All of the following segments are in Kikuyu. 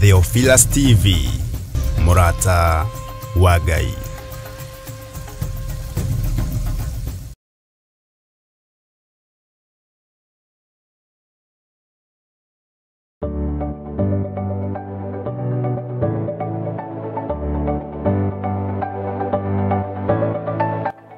Theophilus TV, Mũrata wa Ngai.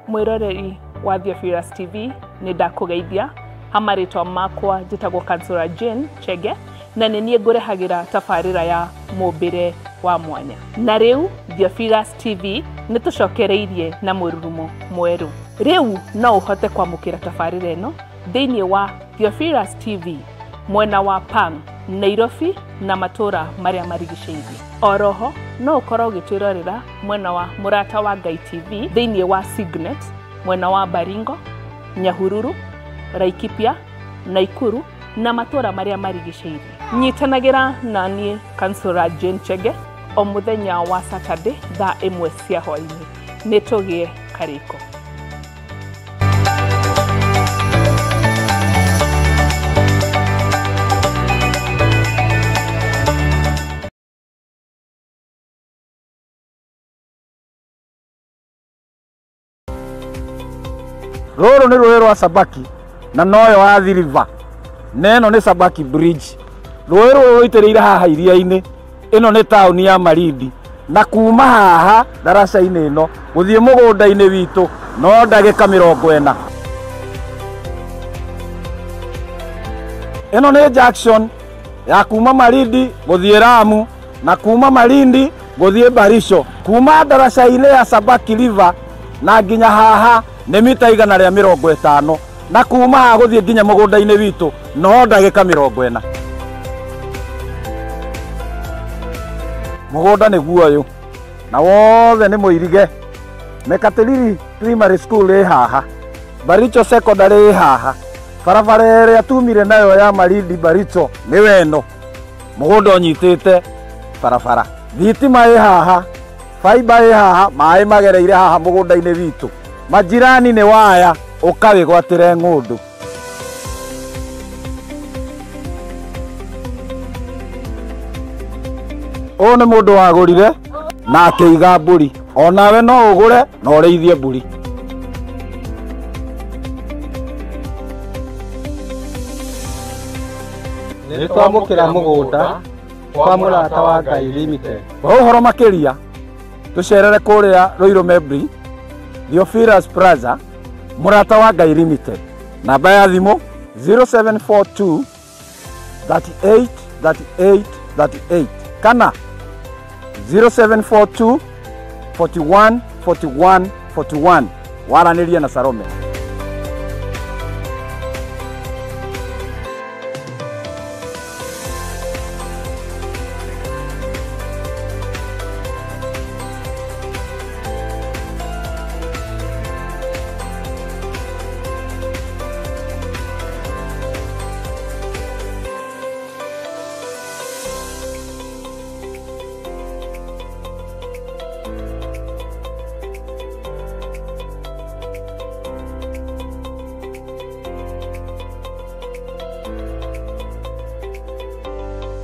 Mwiroreri wa Theophilus TV, nĩ ndakũgeithia hamarĩtwa makwa njĩtagwo Kansura Jane Chege, na nĩ niĩ ngũrehagĩra tabarĩra ya mũmbĩre wa mwanya. Na rĩu Theophilus TV nĩ tũcokereirie na mũrurumo mwerũ. Rĩu no ũhote kwamũkĩra tabarĩra ĩno thĩinĩ wa Theophilus TV mwena wa Pang, Nairobi na matũra marĩa marigicĩirie. Oroho no ũkorwo ũgĩtwĩrorera mwena wa Mũrata wa Ngai TV thĩinĩ wa Signet mwena wa Baringo, Nyahururu, Laikipia, Naikuru na matũra marĩa marigicĩirie. Nyitanagĩra na niĩ Kansura Jane Chege o mũthenya wa Saturday thaa 1 cia hwaĩ-inĩ. Nĩ tũgĩe karĩko. Rũrũ nĩ rũĩ rwa Sabaki na noyo Athi River, na ĩno nĩ Sabaki Bridge. Rũĩ rũrũ rũitĩrĩire haha iria-inĩ. Ĩno nĩ taũni ya Malindi, na kuma haha ndaraca-inĩ ĩno gũthiĩ mũgũnda-inĩ witũ no ndagĩka 40. Ĩno nĩ junction ya kuma Malindi gũthiĩ Lamu na kuma Malindi gũthiĩ Barisho. Kuma ndaraca-inĩ ya Sabaki River na nginya haha nĩ mita 150, na kuma haha gũthiĩ nginya mũgũnda-inĩ witũ no ndagĩka 40. Mũgũnda nĩguo ũyũ na wothe nĩ mũirige. Mekatilili Primary School ĩ haha, Baricho Secondary ĩ haha, barabara ĩrĩa tumire nayo ya Malindi Baricho nĩ weno. Mũgũnda ũnyitĩte barabara, thitima ĩ haha, fiber ĩ haha, maĩ magereire haha mũgũnda-inĩ witũ. Majirani nĩ waya, ũkawĩgwatĩre ng'ũndũ. Ũyũ nĩ mũndũ wagũrire na akĩiga mbũri. Onawe no ũgũre na ũrĩithie mbũri. Nĩ twamũkĩra mũgũnda kwa Mũrata wa Ngai Limited. Kwa ũhoro makĩria tũcerere kũrĩa Ruiru Membri, Theophilus Plaza, Mũrata wa Ngai Limited. Namba ya thimũ 0742 38 38 38 kana 0742 41 41 41. Waranĩria na Salome.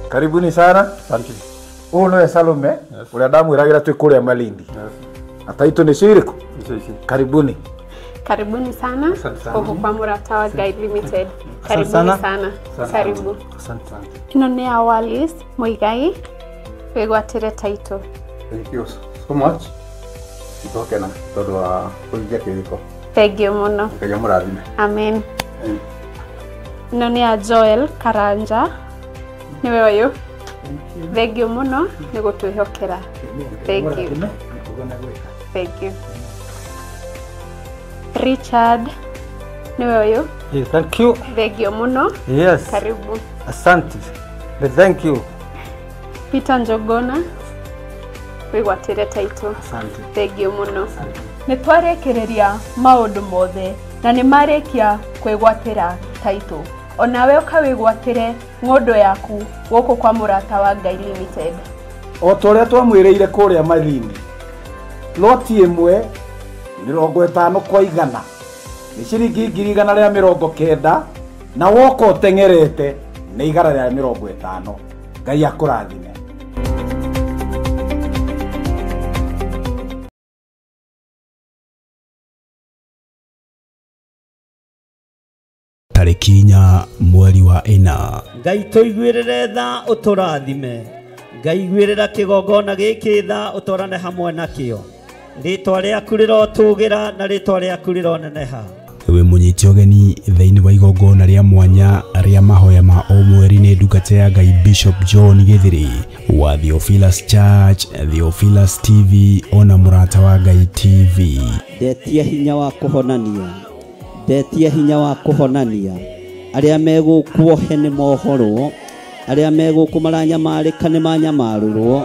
Karibuni sana. Asante. Ũyũ nĩwe Salome, ũrĩa ndamwĩragĩra twĩ kũrĩa Malindi. Na taitũ nĩ cirĩkũ? Karibuni. Karibuni sana gũkũ kwa Mũrata wa Ngai Limited. Karibuni sana. Karibu. Asante. Ĩno nĩ ya Wallis Muigai, wĩgwatĩre taitũ. Thank you so much. Nĩtwakena tondũ wa kũhingia kĩrĩko. Thank you mũno. Ngai amũrathime. Amen. Ĩno nĩ ya Joel Karanja, nĩwe ũyũ. Thank you mũno nĩ gũtwĩhokera. Thank you. Thank you. Richard, nĩwe ũyũ. Yeah, thank you. Thank you mũno. Yes. Karibu. Asante. Thank you. Peter Njogona, wĩgwatĩre taitũ. Asante. Thank you mũno. Nĩ twarĩkĩrĩria maũndũ mothe na nĩ marĩkia kwĩgwatĩra taitũ. Onawe ũkawĩgwatĩre ng'ũndũ yaku gũkũ kwa Mũrata wa Ngai Limited. O ta ũrĩa twamwĩrĩire kũrĩa Malindi, loti ĩmwe 50 kwa 100 nĩ ciringi 190,000, na woka ũteng'erete nĩ 150. Ngai akũrathime. Tarĩki 4 mweri wa 4. Ngai tũiguĩrĩre tha ũtũrathime. Ngai iguĩrĩra kĩgongona gĩkĩ tha ũtwarane hamwe nakĩo. Rĩtwa rĩaku rĩrotũgĩra na rĩtwa rĩaku rĩroneneha. We mũnyite ũgeni thĩinĩ wa igongona rĩa mwanya rĩa mahoya ma o mweri nĩ ndungata ya Ngai Bishop John Githiri wa Theophilus Church, Theophilus TV ona Mũrata wa Ngai TV. Ndetia hinya wa kũhonania, ndetia hinya wa kũhonania. Arĩa megũkuohe nĩ mohorwo, arĩa megũkũ maranyamarĩka nĩ manyamarũrwo,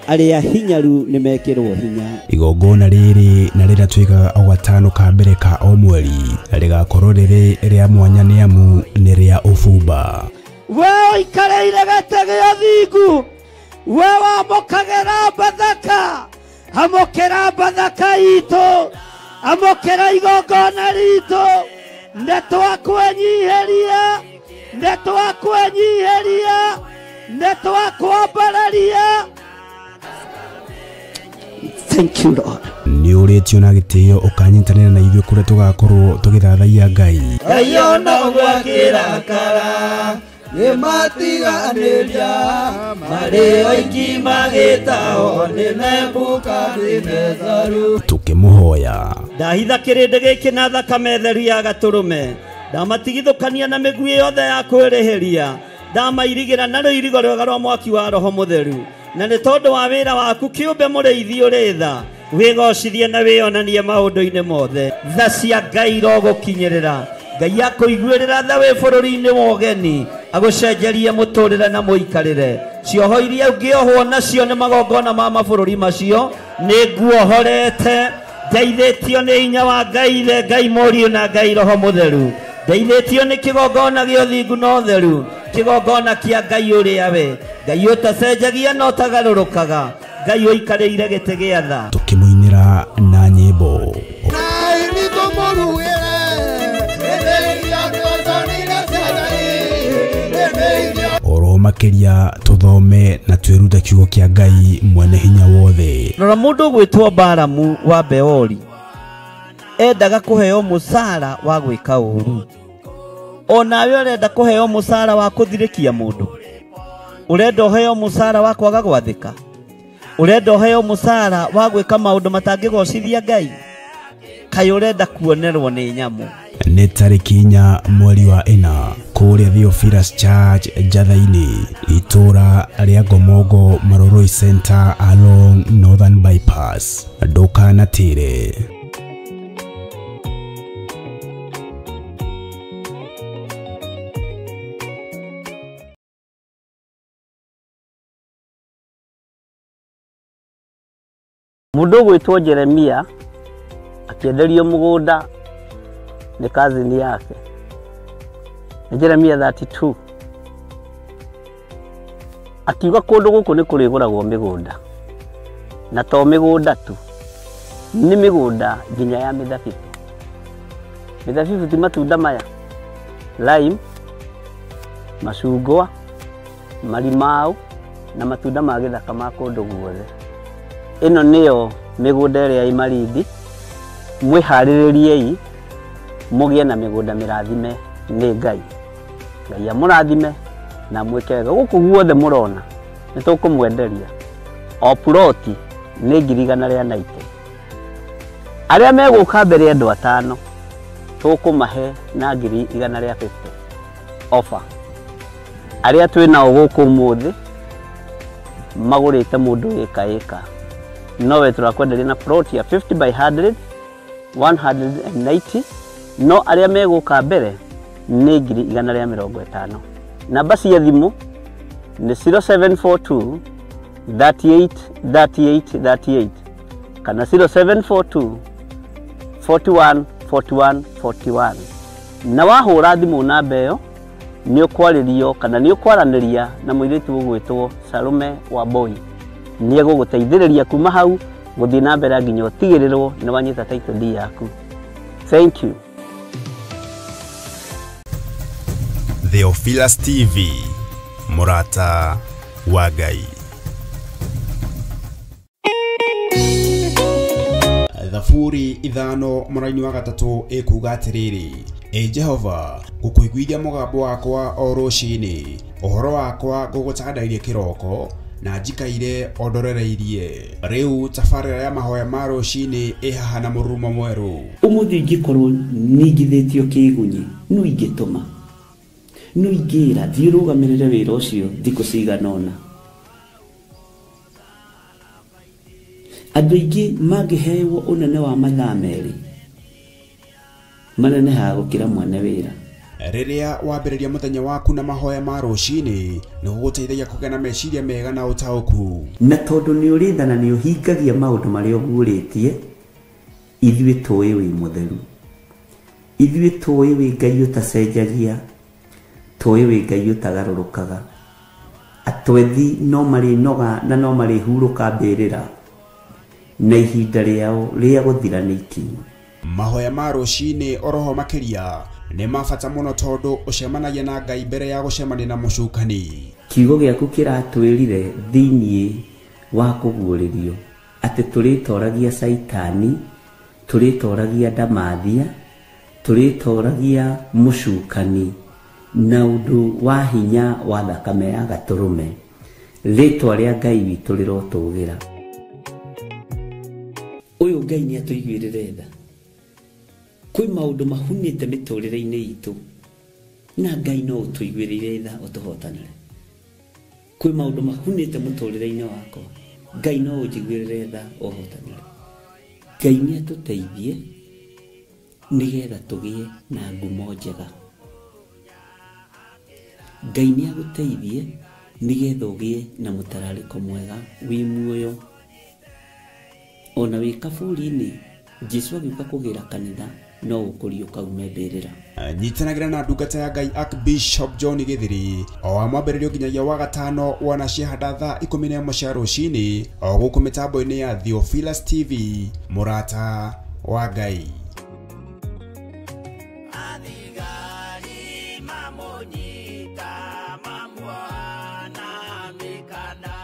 arĩa hinyaru nĩ mekĩrwo hinya. Igongona rĩrĩ na rĩrĩa twĩkaga o gatano ka mbere ka o mweri rĩgakorwo rĩrĩ rĩa mwanya nĩ amu nĩ rĩa ũbumba. We ũikarĩire gĩtĩ gĩa thingu, we wamũkagĩra Bathaka, amũkĩra Bathaka itũ, amũkĩra igongona ritũ. Nĩ twakwenyiheria, nĩ twakwenyiheria, nĩ twakwambararia. Thank you, Lord. Nĩ ũrĩtio na gĩtĩo ũkanyitanĩra na ithuĩ kũrĩa tũgakorwo tũgĩthathaiya Ngai. Ngai ona ũgwakĩrakara nĩmatiganĩria marĩ oiki magĩtao nĩ Nebukadinezaru. Tũkĩmũhoya. Ndahitha kĩrĩndĩ gĩkĩ na thakame theru ya gatũrũme, ndamatigithũkania na mĩguĩ yothe ya kwĩrĩhĩria, ndamairigĩra na rũirigo rwega rwa mwaki wa Roho Mũtheru. Na nĩ tondũ wa wĩra waku kĩũmbe mũrĩithi ũrĩ tha, wĩgocithie na wĩonanie maũndũ-inĩ mothe. Tha cia Ngai irogũkinyĩrĩra. Ngai akũiguĩrĩra tha wĩ bũrũri-inĩ wa ũgeni, agũcenjerie mũtũrĩre na mũikarĩre. Cioho iria ũngĩohwo nacio nĩ magongona ma mabũrũri macio, nĩ nguohorete. Ndeithĩtio nĩ hinya wa Ngai Ithe, Ngai Mũriũ na Ngai Roho Mũtheru. Ndeithĩtio nĩ kĩgongona gĩa ũthingu na ũtheru, kĩgongona kĩa Ngai ũrĩa we Ngai ũtacenjagia na ũtagarũrũkaga, Ngai ũikarĩire gĩtĩ gĩa tha. Tũkĩmũinĩra na nyĩmbo. Oro makĩria tũthome na twĩrute kiugo kĩa Ngai mwene hinya wothe. Rora mũndũ ũgwĩtwo Balamu wa Beori endaga kũheo mũcara wa gwĩka ũru. Onawe ũrenda kũheo mũcara wa kũthirĩkia mũndũ, ũrenda ũheo mũcara wa kwaga gwathĩka, ũrenda ũheo mũcara wa gwĩka maũndũ matangĩgocithia Ngai, kaĩ ũrenda kuonerwo nĩ nyamũ. Nĩ tarĩki 4 mweri wa 4 kũrĩa Theophilus Church Njatha-inĩ, itũra rĩa Ngomongo Maroroi Center along Northern Bypass. Ndũkanatĩre. Mũndũ ũgwĩtwo Jeremia akĩenderio mũgũnda nĩ kazini yake. Nĩ Jeremia 32. Akiuga kũndũ gũkũ nĩ kũrĩgũragwo mĩgũnda, na to mĩgũnda tu, nĩ mĩgũnda nginya ya mĩthabibũ. Mĩthabibũ ti matunda maya, lime, macungwa, marimau na matunda ma gĩthaka ma kũndũ guothe. Ĩno nĩyo mĩgũnda ĩrĩa ĩ Malindi. Mwĩharĩrĩriei mũgĩe na mĩgũnda mĩrathime nĩ Ngai. Ngai amũrathime na mwĩke wega. Gũkũ guothe mũrona nĩ tũkũmwenderia o ploti nĩ 190,000. Arĩa megũka mbere andũ 5 tũkũmahe na 150,000 offer. Arĩa twĩ nao gũkũ ũmũthĩ magũrĩte mũndũ ĩka ĩka, nowe tũrakwenderia na plot ya 50 by 100 190, no arĩa megũka mbere nĩ 150,000. Namba cia thimũ nĩ 0742 38 38 38 kana 0742 41 41 41. Na wahũra thimũ namba ĩyo nĩ ũkwarĩrio kana nĩ ũkwaranĩria na mũirĩtu ũgwĩtwo Salome Wambui. Nĩ egũgũteithĩrĩria kuma hau gũthiĩ na mbere nginya ũtigĩrĩrwo nĩ wanyita title deed yaku. Thank you. Theophilus TV, Mũrata wa Ngai. 05 mũraini wa 3 ĩkuga atĩrĩrĩ, Ĩ Jehova, ngũkũiguithia mũgambo wakwa o rũcinĩ, ũhoro wakwa ngũgũtandairie kĩroko na njikaire o ndorereirie. Rĩu tabarĩra ya mahoya ma rũcinĩ ĩ haha na mũrurumo mwerũ. Ũmũthĩ ingĩkorwo ningithĩtio kĩgunyi, no ingĩtũma, no ingĩra thiĩ ũrũgamĩrĩre wĩra ũcio thikũ cigana ũna. Andũ aingĩ mangĩhewo ũnene wa mathaa merĩ manenehaga gũkĩra mwene wĩra. Rĩrĩa wambĩrĩria mũthenya waku na mahoya ma rũcinĩ, nĩ gũgũteithagia kũgĩa na meciria mega na ũtaũku. Na tondũ nĩ ũrĩ tha na nĩ ũhingagia maũndũ marĩa ũguũrĩtie, ithuĩ tũĩ wĩ mũtheru, ithuĩ tũĩ wĩ Ngai ũtacenjagia, tũĩ wĩ Ngai ũtagarũrũkaga. Atwethi no marĩnoga na no marĩhurũka mbĩrĩra, na ihinda rĩao rĩa gũthira nĩ ikinyu. Mahoya ma rũcinĩ oroho makĩria nĩ ma bata mũno tondũ ũcemanagia na Ngai mbere ya gũcemania na mũcukani. Kiugo gĩaku kĩratwĩrire thĩiniĩ wa kũguũrĩrio atĩ tũrĩtoragia Caitani, tũrĩtoragia ndamathia, tũrĩtoragia mũcukani na ũndũ wa hinya wa thakame ya gatũrũme. Rĩtwa rĩa Ngai witũ rĩrotũgĩra. Ũyũ Ngai nĩ atũiguĩrĩre tha. Kwĩ maũndũ mahunĩte mĩtũrĩre-inĩ itũ na Ngai no ũtũiguĩrĩire tha ũtũhotanĩre. Kwĩ maũndũ mahunĩte mũtũrĩre-inĩ wakwa, Ngai no ũnjiguĩrĩre tha ũhotanĩre. Ngai nĩ atũteithie nĩgetha tũgĩe na ngumo njega. Ngai nĩ agũteithie nĩgetha ũgĩe na mũtararĩko mwega wĩ muoyo. Ona wĩ kaburi-inĩ, Jesũ agĩũka kũgĩra kanitha no ũkũriũka ume mbĩrĩra. Nyitanagĩra na ndungata ya Ngai Archbishop John Gĩthiri o wa mwambĩrĩrio nginyagia wa gatano wana ciahanda thaa 11 cia rũcinĩ o gũkũ mĩtambo-inĩ ya Theophilus TV, mũrata wa Ngai. Athigari mamũnyita mamuoha mĩkanda.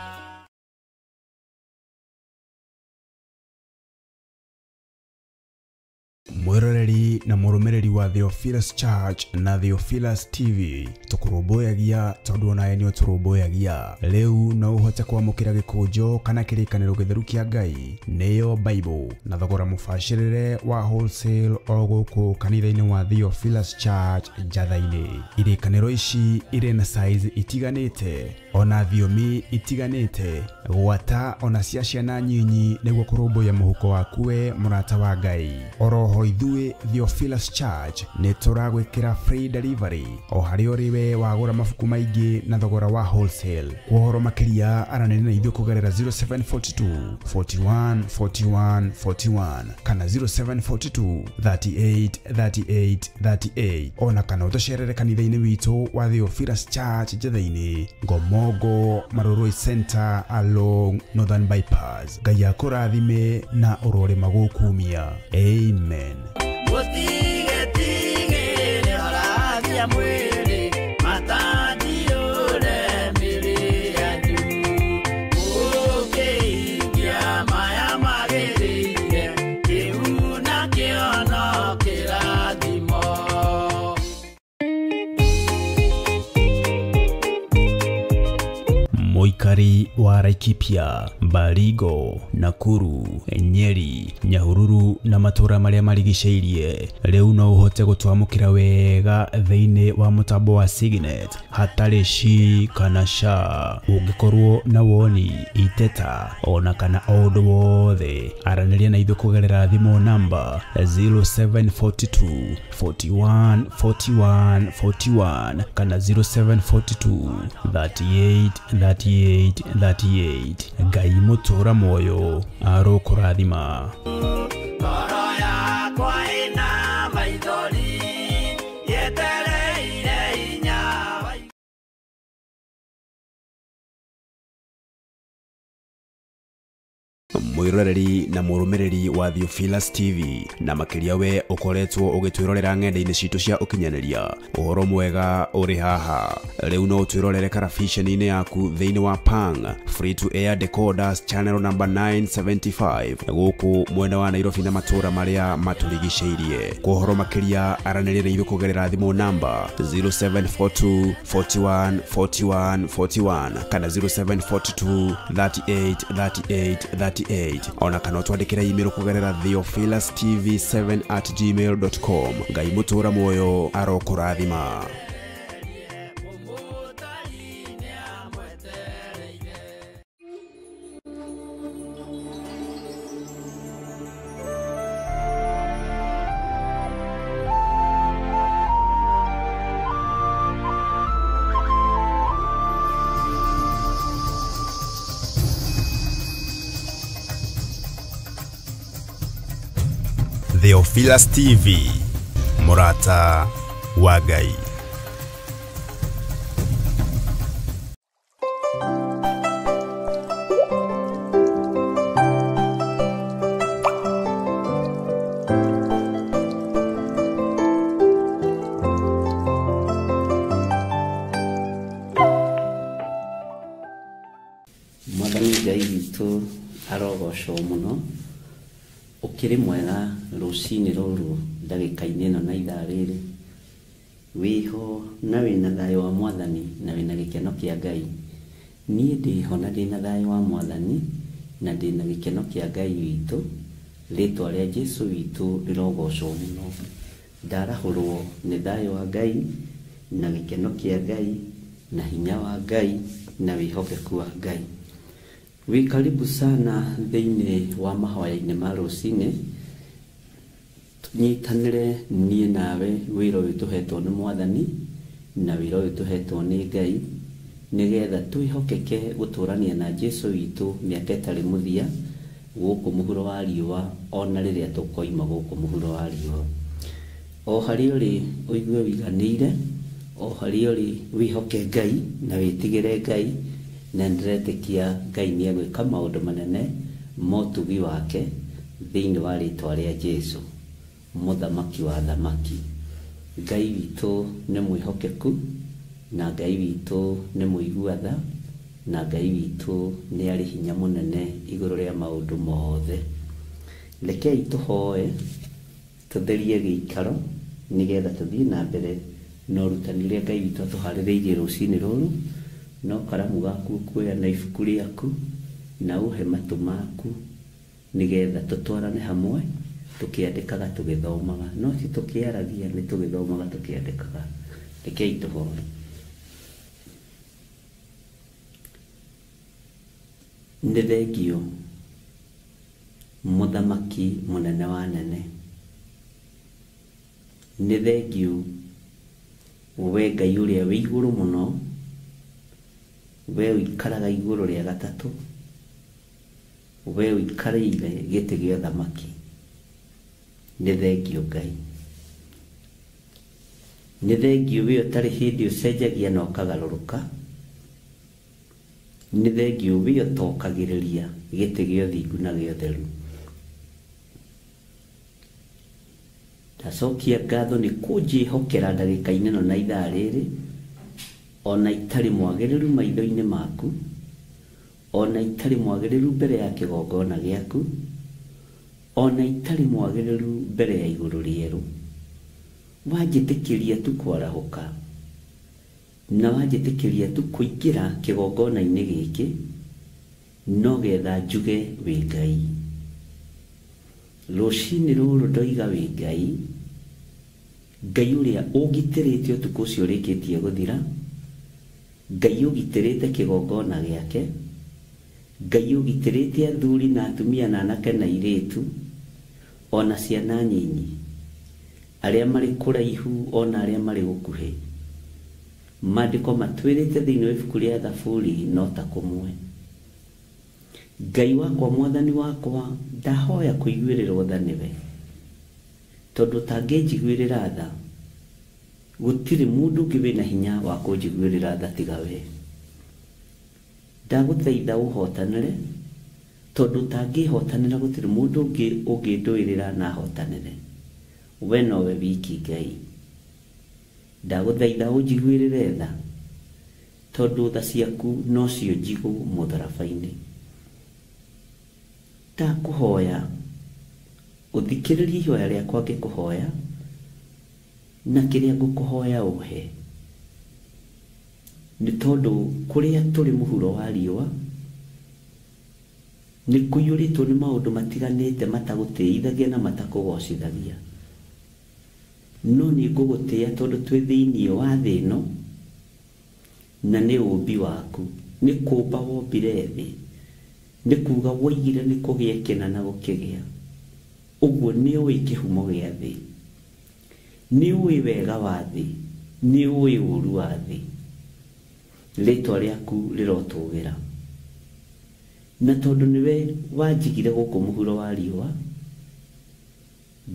Mwĩroreri na mũrũmĩrĩri wa Theophilus Church na Theophilus TV, tũkũrũmbũyagia tondũ onawe nĩ ũtũrũmbũyagia. Rĩu no ũhote kwamũkĩra gĩkũnjo kana kĩrĩkanĩro gĩtheru kĩa Ngai nĩyo Bible na thogora mũbacĩrĩre wa wholesale o gũkũ kanitha-inĩ wa Theophilus Church Njatha-inĩ. Irĩkanĩro ici irĩ na size itiganĩte ona thiomi itiganĩte, gwata ona cia ciana nyinyi nĩguo kũrũmbũiya mũhuko waku we mũrata wa Ngai. Oroho ithuĩ Theophilus Church nĩ tũragwĩkĩra free delivery o harĩa ũrĩ we wagũra mabuku maingĩ na thogora wa wholesale. Kwa ũhoro makĩria aranĩria na ithuĩ kũgerera 0742 41 41 41 kana 0742 38 38 38, ona kana ũtũcerere kanitha-inĩ witũ wa Theophilus Church Njatha-inĩ, Ngomongo Marurui Center along Northern Bypass. Ngai akũrathime na ũrorĩma gũkumia. Amen. Mũtigetigĩre ũrathia mwĩrĩ, matandiũre mĩrĩ yanyu. Mũkĩhingia maya magĩrĩire, kĩu nakĩo no kĩrathimo. Mũikari wa Laikipia, Baringo, Nakuru, Nyeri, Nyahururu na matũra marĩa marigicĩirie, rĩu no ũhote gũtwamũkĩra wega thĩinĩ wa mũtambo wa Signet hatarĩ shi kana sha. Ũngĩkorwo na woni, iteta ona kana o ũndũ wothe, aranĩria na ithuĩ kũgerera thimũ namba 0742 41 41 41 kana 0742 38 38 38. Ngai mũtũra muoyo arokũrathima. Ngoro yakwa ĩna maithori, yetereire hinya wa Mwiroreri na mũrũmĩrĩri wa Theophilus TV na makĩria we ũkoretwo ũgĩtwĩrorera ng'enda-inĩ citũ cia ũkinyanĩria ũhoro mwega ũrĩ haha rĩu no ũtwĩrorere karabiceni-inĩ yaku thĩinĩ wa Pang free to air decoders channel number 975 gũkũ mwena wa Nairobi na matũra marĩa matũrigicĩirie. Kwa ũhoro makĩria aranĩria na ithuĩ kũgerera thimũ namba 0742 41 41 41 kana 0742 38 38 38 ona kana ũtwandĩkĩre email kũgerera theophilustv7@gmail.com. Ngai mũtũra muoyo arokũrathima. Theophilus TV, mũrata wa Ngai. Mwathani Ngai witũ arogocwo mũno ukiri mwega rucini ruru ndagĩka-inĩ ĩno na ithaa rĩrĩ wĩho na wĩna thayũ wa mwathani na wĩna gĩkeno kĩa Ngai. Niĩ ndĩho na ndĩna thayũ wa mwathani na ndĩna gĩkeno kĩa Ngai witũ. Rĩtwa rĩa Jesũ witũ rĩrogocwo mũno. Ndarahũrwo nĩ thayũ wa Ngai na gĩkeno kĩa Ngai na hinya wa Ngai na wĩhokeku wa Ngai. Wĩ karibu sana thĩinĩ wa mahoya-inĩ ma rũcinĩ. Nyitanĩre niĩ nawe wĩra ũyũ tũhetwo nĩ mwathani na wĩra ũyũ tũhetwo nĩ Ngai nĩgetha twĩhokeke gũtũrania na Jesũ witũ mĩaka ĩtarĩ mũthia gũkũ mũhuro wa riũa ona rĩrĩa tũkoima gũkũ mũhuro wa riũa. O harĩa ũrĩ ũigue wĩiganĩire, o harĩa ũrĩ wĩhoke Ngai na wĩtigĩre Ngai na ndĩretĩkia Ngai nĩ egwĩka maũndũ manene motugi wake thĩinĩ wa rĩtwa rĩa Jesũ mũthamaki wa thamaki. Ngai witũ nĩ mwĩhokeku na Ngai witũ nĩ mũigua tha na Ngai witũ nĩ arĩ hinya mũnene igũrũ rĩa maũndũ mothe. Rekei tũhoe tũtherie gĩikaro nĩgetha tũthiĩ na mbere na ũrutani ũrĩa Ngai witũ atũharĩrĩirie rũcinĩ rũrũ. No karamu gaku kuoya na ibuku rĩaku na ũhe matũ maku nĩgetha tũtwarane hamwe tũkĩandĩkaga tũgĩthomaga, no ti tũkĩaragia, nĩ tũgĩthomaga tũkĩandĩkaga. Rekei tũhoe. Nĩ thengio mũthamaki mũnene wa nene, nĩ thengio we Ngai ũrĩa wĩ igũrũ mũno, we ũikaraga igũrũ rĩa gatatũ, we ũikarĩire gĩtĩ gĩa ũthamaki. Nĩ thengio Ngai, nĩ thengio we ũtarĩ hĩndĩ ũcenjagia na ũkagarũrũka, nĩ thengio we ũtokagĩrĩria gĩtĩ gĩa ũthingu na gĩa ũtheru. Ndacokia ngatho nĩ kũnjĩhokera ndagĩka-inĩ ĩno na ithaa rĩrĩ ona itarĩ mwagĩrĩru maitho-inĩ maku, ona itarĩ mwagĩrĩru mbere ya kĩgongona gĩaku, ona itarĩ mwagĩrĩru mbere ya igũrũ rĩerũ. Wanjĩtĩkĩria tu kwarahũka na wanjĩtĩkĩria tu kũingĩra kĩgongona-inĩ gĩkĩ no getha njuge wĩ Ngai. Rũcinĩ rũrũ ndoiga wĩ Ngai, Ngai ũrĩa ũngitĩrĩte ũtukũ ũcio ũrĩkĩtie gũthira, Ngai ũgitĩrĩte kĩgongona gĩake, Ngai ũgitĩrĩte athuri na atumia na anake na airĩtu ona ciana nyinyi, arĩa marĩ kũraihu ona arĩa marĩ gũkuhĩ. Maandĩko matwĩrĩte thĩinĩ wa ibuku rĩa Thaburi no ta kũmwe. Ngai wakwa mwathani wakwa ndahoya kũiguĩrĩrwo tha nĩwe, tondũ ũtangĩnjiguĩrĩra tha gũtirĩ mũndũ ũngĩ wĩna hinya wa kũnjiguĩrĩra tha tiga we. Ndagũthaitha ũhotanĩre Tondu tangĩhotanĩra gũtirĩ mũndũ ũngĩ ũngĩndũĩrĩra na ahotanĩre. We nowe wiki Ngai. Ndagũthaitha ũnjiguĩrĩre tha, tondũ tha ciaku nocio njigũ mũtharaba-inĩ. Ndakũhoya ũthikĩrĩrie ihoya rĩakwa ngĩkũhoya, na kĩrĩa ngũkũhoya ũhe. Nĩ tondũ kũrĩa tũrĩ mũhuro wa riũa nĩ kũiyũrĩtwo nĩ maũndũ matiganĩte matagũtĩithagia na matakũgocithagia. No nĩ ngũgũtĩĩa tondũ twĩ thĩinĩ wa thĩ ĩno na nĩ ũmbi waku, nĩ kũmba wombire thĩ, nĩ kuga woigire nĩ kũgĩe kĩna na gũkĩgĩa. Ũguo nĩ ũĩ kĩhumo gĩa thĩ, nĩ ũĩ wega wa thĩ, nĩ ũĩ ũũru wa thĩ. Rĩtwa rĩaku rĩrotũgĩra. Na tondũ nĩwe wanjigire gũkũ mũhuro wa riũa,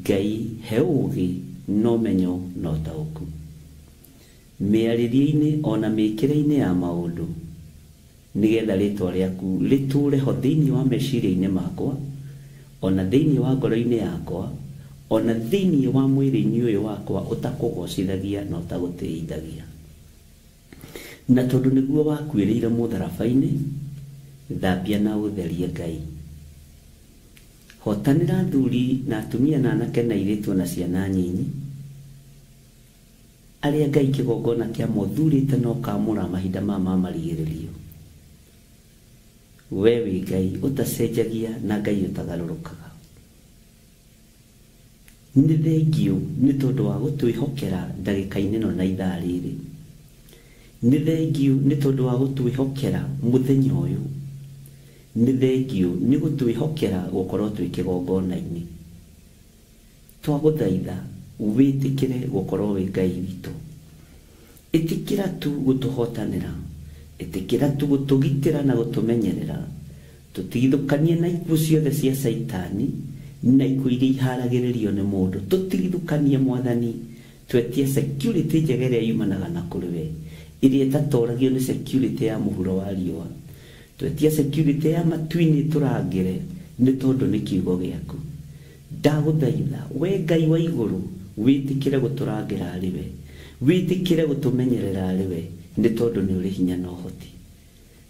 Ngai he ũũgĩ na ũmenyo na ũtaũku mĩarĩrie-inĩ ona mĩĩkĩre-inĩ ya maũndũ, nĩgetha rĩtwa rĩaku rĩtũũre ho thĩinĩ wa meciria-inĩ makwa, ona thĩinĩ wa ngoro-inĩ yakwa, ona thĩinĩ wa mwĩrĩ-inĩ ũyũ wakwa ũtakũgocithagia na ũtagũtĩithagia. Na tondũ nĩguo wakuĩrĩire mũtharaba-inĩ, thambia na ũtherie Ngai. Hotanĩra athuri na atumia na anake na airĩtu na ciana nyinyi, arĩa Ngai kĩgongona kĩa mothurĩte na ũkamũra mahinda maya ma marigĩrĩrio. We wĩ Ngai ũtacenjagia na Ngai ũtagarũrũkaga. Nĩ thengiũ nĩ tondũ wa gũtwĩhokera ndagĩka-inĩ ĩno na ithaa rĩrĩ. Nĩ thengiũ nĩ tondũ wa gũtwĩhokera mũthenya ũyũ. Nĩ thengiũ nĩ gũtwĩhokera gũkorwo twĩ kĩgongona-inĩ. Twagũthaitha wĩtĩkĩre gũkorwo wĩ Ngai witũ. Ĩtĩkĩra tu gũtũhotanĩra, ĩtĩkĩra tu gũtũgitĩra na gũtũmenyerera, tũtigithũkanie na ikuũ ciothe cia Caitani na ikuũ iria iharagĩrĩrio nĩ mũndũ. Tũtigithũkanie Mwathani, twetie security njega ĩrĩa yumanaga na kũrĩ we, ĩrĩa ĩtatoragio nĩ security ya mũhuro wa riũa. Twetie security ya matu-inĩ tũrangĩre nĩ tondũ nĩ kiugo gĩaku. Ndagũthaitha we Ngai wa igũrũ, wĩtĩkĩre gũtũrangĩra arĩ we, wĩtĩkĩre gũtũmenyerera arĩ we, nĩ tondũ nĩ ũrĩ hinya na ũhoti.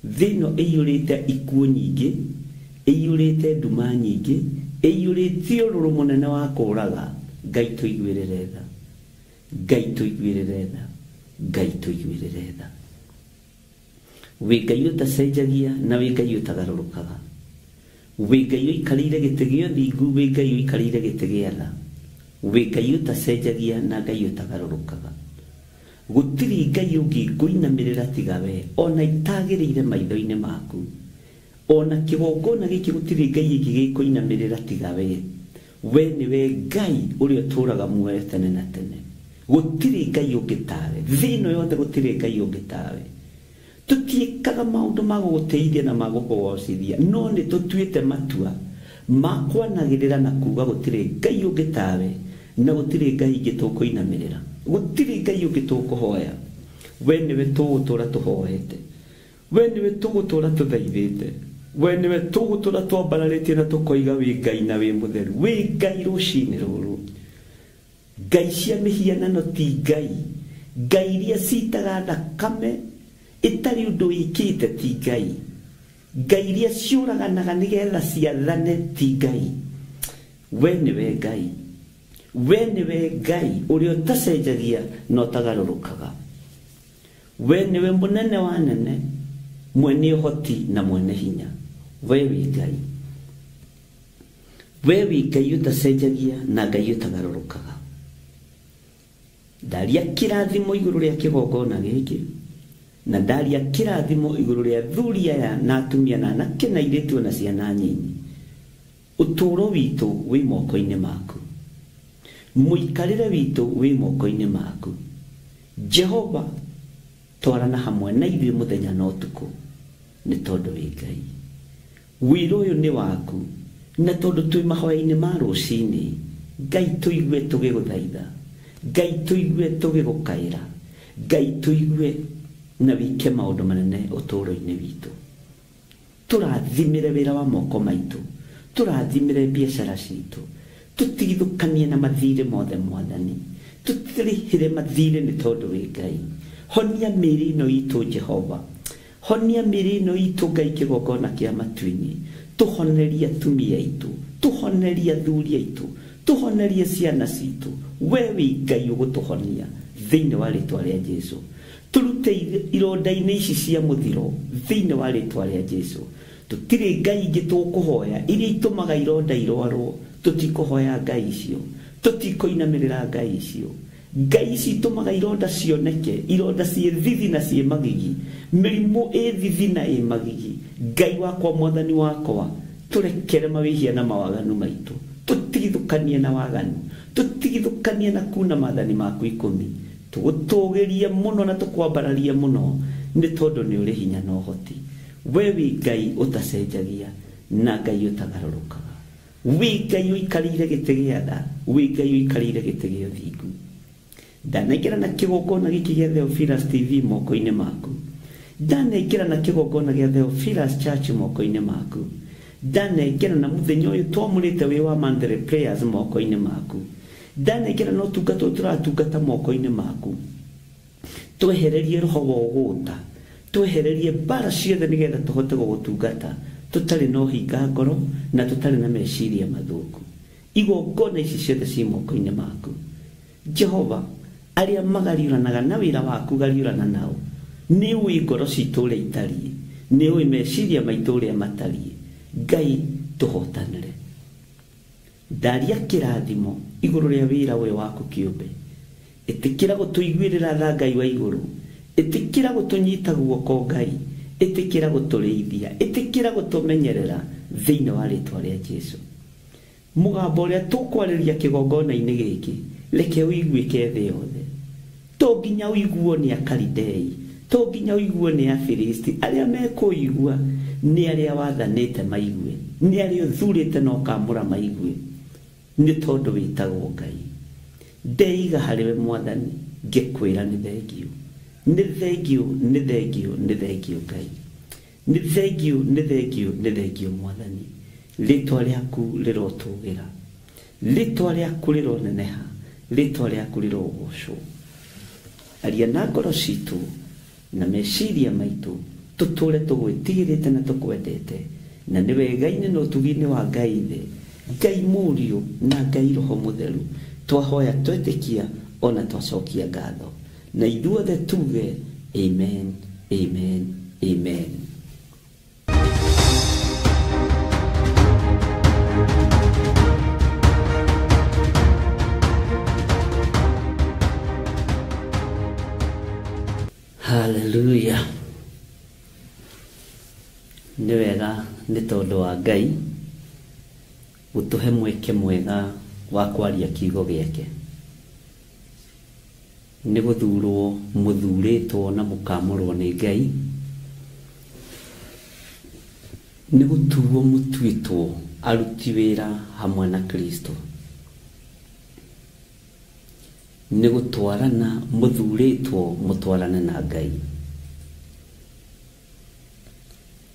Thĩ ĩno ĩiyũrĩte ikuũ nyingĩ, ĩiyũrĩte nduma nyingĩ, ĩiyũrĩte ũrũrũ mũnene wa kũũraga. Ngai tũiguĩrĩre tha, Ngai tũiguĩrĩre tha, Ngai tũiguĩrĩre tha. Wĩ Ngai ũtacenjagia na wĩ Ngai ũtagarũrũkaga. Wĩ Ngai ũikarĩire gĩtĩ gĩa ũthingu, wĩ Ngai ũikarĩire gĩtĩ gĩa tha. Wĩ Ngai ũtacenjagia na Ngai ũtagarũrũkaga. Gũtirĩ Ngai ũngĩ ngũinamĩrĩra tiga we, ona itagĩrĩire maitho-inĩ maku. Ona kĩgongona gĩkĩ gũtirĩ Ngai ĩngĩ gĩkũinamĩrĩra tiga we. We nĩwe Ngai ũrĩa ũtũũraga muoyo tene na tene. Gũtirĩ Ngai ũngĩ tawe. Thĩ ĩno yothe gũtirĩ Ngai ũngĩ tawe. Tũtiĩkaga maũndũ ma gũgũtĩithia na ma gũkũgocithia, no nĩ tũtuĩte matua ma kwanagĩrĩra na kuga gũtirĩ Ngai ũngĩ tawe, na gũtirĩ Ngai ingĩ tũkũinamĩrĩra, gũtirĩ Ngai ũngĩ tũkũhoya. We nĩwe tũgũtũũra tũhoete, we nĩwe tũgũtũũra tũthaithĩte, we nĩwe tũgũtũũra twambararĩtie na tũkoiga wĩ Ngai na wĩ mũtheru, wĩ Ngai rũcinĩ rũrũ. Ngai cia mĩhianano ti Ngai, Ngai iria citaga thakame ĩtarĩ ũndũ ĩkĩte ti Ngai, Ngai iria ciũraganaga nĩgetha ciathane ti Ngai. We nĩwe Ngai, we nĩwe Ngai ũrĩa ũtacenjagia na ũtagarũrũkaga. We nĩwe mũnene wa nene, mwene ũhoti na mwene hinya. We wĩ Ngai, we wĩ Ngai ũtacenjagia na Ngai ũtagarũrũkaga. Ndaria kĩrathimo igũrũ rĩa kĩgongona gĩkĩ, na ndaria kĩrathimo igũrũ rĩa athuri aya na atumia na anake na airĩtu na ciana nyinyi. Ũtũũro witũ wĩ moko-inĩ maku, mũikarĩre witũ wĩ moko-inĩ maku. Jehova, twarana hamwe na ithuĩ mũthenya na ũtukũ, nĩ tondũ wĩ Ngai. Wĩra ũyũ nĩ waku, na tondũ twĩ mahoya-inĩ ma rũcinĩ, Ngai tũigue tũgĩgũthaitha, Ngai tũigue tũgĩgũkaĩra, Ngai tũigue na wĩke maũndũ manene ũtũũro-inĩ witũ. Tũrathimĩre wĩra wa moko maitũ, tũrathimĩre biacara citũ, tũtigithũkanie na mathirĩ mothe Mwathani, tũtirĩhĩre mathirĩ nĩ tondũ wĩ Ngai. Honia mĩĩrĩ ĩno itũ Jehova, honia mĩĩrĩ ĩno itũ Ngai kĩgongona kĩa matu-inĩ, tũhonerie atumia aitũ, tũhonerie athuri aitũ, tũhonerie ciana citũ. We wĩ Ngai ũgũtũhonia thĩinĩ wa rĩtwa rĩa Jesu. Tũrute ironda-inĩ ici cia mũthiro thĩinĩ wa rĩtwa rĩa Jesu. Tũtirĩ Ngai ingĩ tũkũhoya iria itũmaga ironda irwarwo, tũtikũhoya Ngai icio, tũtikũinamĩrĩra Ngai icio. Ngai ici itũmaga ironda cioneke, ironda ciĩ thithi na ciĩ magigi, mĩrimũ ĩ thithi na ĩ magigi. Ngai wakwa, Mwathani wakwa, tũrekere mawĩhia na mawaganu maitũ, tũtigithũkanie na waganu, tũtigithũkanie na kuna maathani maku 10. Tũgũtũgĩrie mũno na tũkwambararie mũno nĩ tondũ nĩ ũrĩ hinya na ũhoti. We wĩ Ngai ũtacenjagia na Ngai ũtagarũrũkaga, wĩ Ngai ũikarĩire gĩtĩ gĩa tha, wĩ Ngai ũikarĩire gĩtĩ gĩa ũthingu. Ndanengera na kĩgongona gĩkĩ gĩa Theophilus TV moko-inĩ maku, ndanengera na kĩgongona gĩa Theophilus Church moko-inĩ maku, ndanengera na mũthenya ũyũ twamũrĩte wĩ wa Monthly Prayers moko-inĩ maku, ndanengera na ũtungata ũyũ tũratungata moko-inĩ maku. Twehererie roho wa ũgũta, twehererie mbara ciothe nĩgetha tũhote gũgũtungata tũtarĩ na ũhinga ngoro na tũtarĩ na meciria mathũku. Igongona ici ciothe ci moko-inĩ maku Jehova. Arĩa magariũranaga na wĩra waku gariũrana nao. Nĩ ũĩ ngoro citũ ũrĩa itariĩ, nĩ ũĩ meciria maitũ ũrĩa matariĩ. Ngai tũhotanĩre. Ndaria kĩrathimo igũrũ rĩa wĩra ũyũ waku kĩũmbe. Ĩtĩkĩra gũtũiguĩrĩra tha Ngai wa igũrũ, ĩtĩkĩra gũtũnyita guoko Ngai, ĩtĩkĩra gũtũrĩithia, ĩtĩkĩra gũtũmenyerera thĩinĩ wa rĩtwa rĩa Jesu. Mũgambo ũrĩa tũkwarĩria kĩgongona-inĩ gĩkĩ reke ũiguĩke thĩ yothe. To nginya ũiguo nĩ Akalidei, to nginya ũiguo nĩ Afilisti. Arĩa mekũigua nĩ arĩa wathanĩte maigue, nĩ arĩa ũthurĩte na ũkamũra maigue, nĩ tondũ wĩtagwo Ngai. Ndeiga harĩwe Mwathani, ngĩkwĩra nĩ thengiũ, nĩ thengiũ, nĩ thengiũ, nĩ thengiũ Ngai, nĩ thengiũ, nĩ thengiũ, nĩ thengiũ Mwathani. Rĩtwa rĩaku rĩrotũgĩra, rĩtwa rĩaku rĩroneneha, rĩtwa rĩaku rĩrogocwo. Aria na ngoro citũ na meciria maitũ, tũtũre tũgwĩtigĩrĩte na tũkwendete, na nĩ wega-inĩ na ũtugi-inĩ wa Ngai Ithe, Ngai Mũriũ na Ngai Roho Mũtheru. Twahoya twetĩkia ona twacokia ngatho, na ithuothe tuge amen, amen, amen. Hallelujah. Nĩ wega nĩ tondũ wa Ngai gũtũhe mweke mwega wa kwaria kiugo gĩake. Nĩ gũthurwo mũthurĩtwo na mũkamũrwo nĩ Ngai, nĩ gũtuo mũtuĩtwo aruti wĩra hamwe na Kristo, nĩ gũtwarana mũthurĩtwo mũtwarane na Ngai,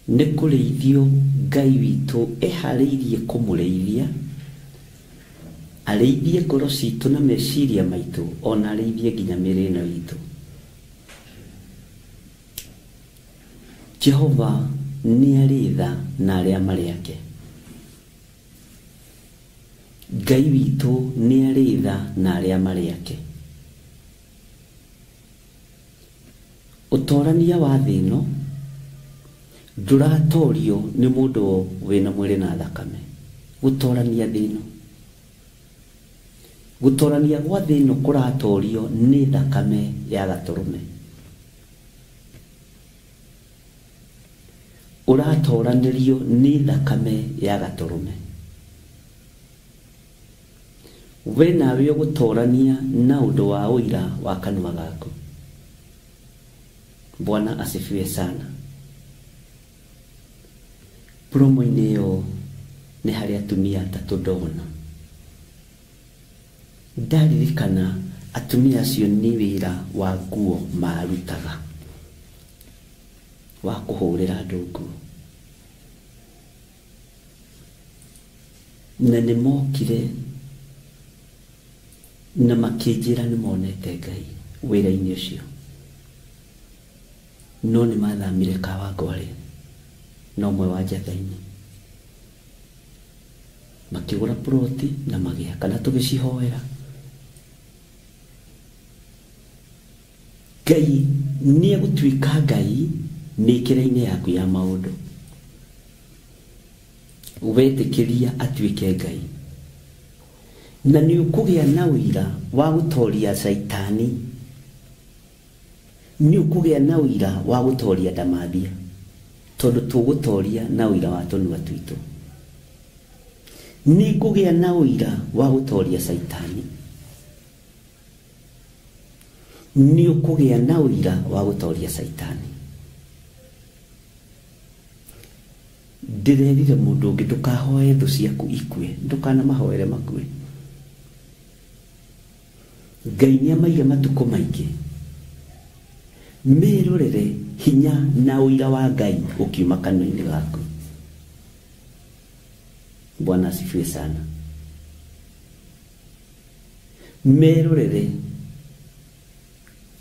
nĩ kũrĩithio Ngai witũ eharĩirie kũmũrĩithia, arĩithie ngoro citũ na meciria maitũ, ona arĩithie nginya mĩĩrĩ ĩno itũ. Jehova nĩ arĩ tha na arĩa marĩ ake. Ngai witũ nĩ arĩ tha na arĩa marĩ ake. Ũtorania wa thĩ ĩno ndũratorio nĩ mũndũ wĩna mwĩrĩ na thakame. Gũtorania thĩ ĩno, gũtorania gwa thĩ ĩno kũratorio nĩ thakame ya gatũrũme. Ũratoranĩrio nĩ thakame ya gatũrũme. We nawe ũgũtorania na ũndũ wa ũira wa kanua gaku. Bwana asifiwe sana. Promo-inĩ ĩyo nĩ harĩ atumia atatũ ndona. Ndaririkana atumia acio nĩ wĩra wa nguo marutaga, wa kũhũrĩra andũ nguo. Na nĩ mokire na makĩnjĩra nĩ monete Ngai wĩra-inĩ ũcio. No nĩ mathamire Kawangware na ũmwe wa Njatha-inĩ, makĩgũra ploti na magĩaka na tũgĩcihoera. Ngai nĩ egũtuĩka Ngai mĩkĩre-inĩ yaku ya maũndũ. Wetĩkĩria atuĩke Ngai, na nĩ ũkũgĩa na ũira wa gũtoria Caitani, nĩ ũkũgĩa na ũira wa gũtoria ndamathia, tondũ tũgũtoria na ũira wa tũnua twitũ. Nĩ ngũgĩa na ũira wa gũtoria Caitani, nĩ ũkũgĩa na ũira wa gũtoria Caitani. Ndĩrerire mũndũ ũngĩ ndũkahoe thũ ciaku ikue, ndũkanamahoere makue. Ngai nĩ amaire matukũ maingĩ merorere hinya na ũira wa Ngai ũkiuma kanua-inĩ gaku. Bwana asifiwe sana. Merorere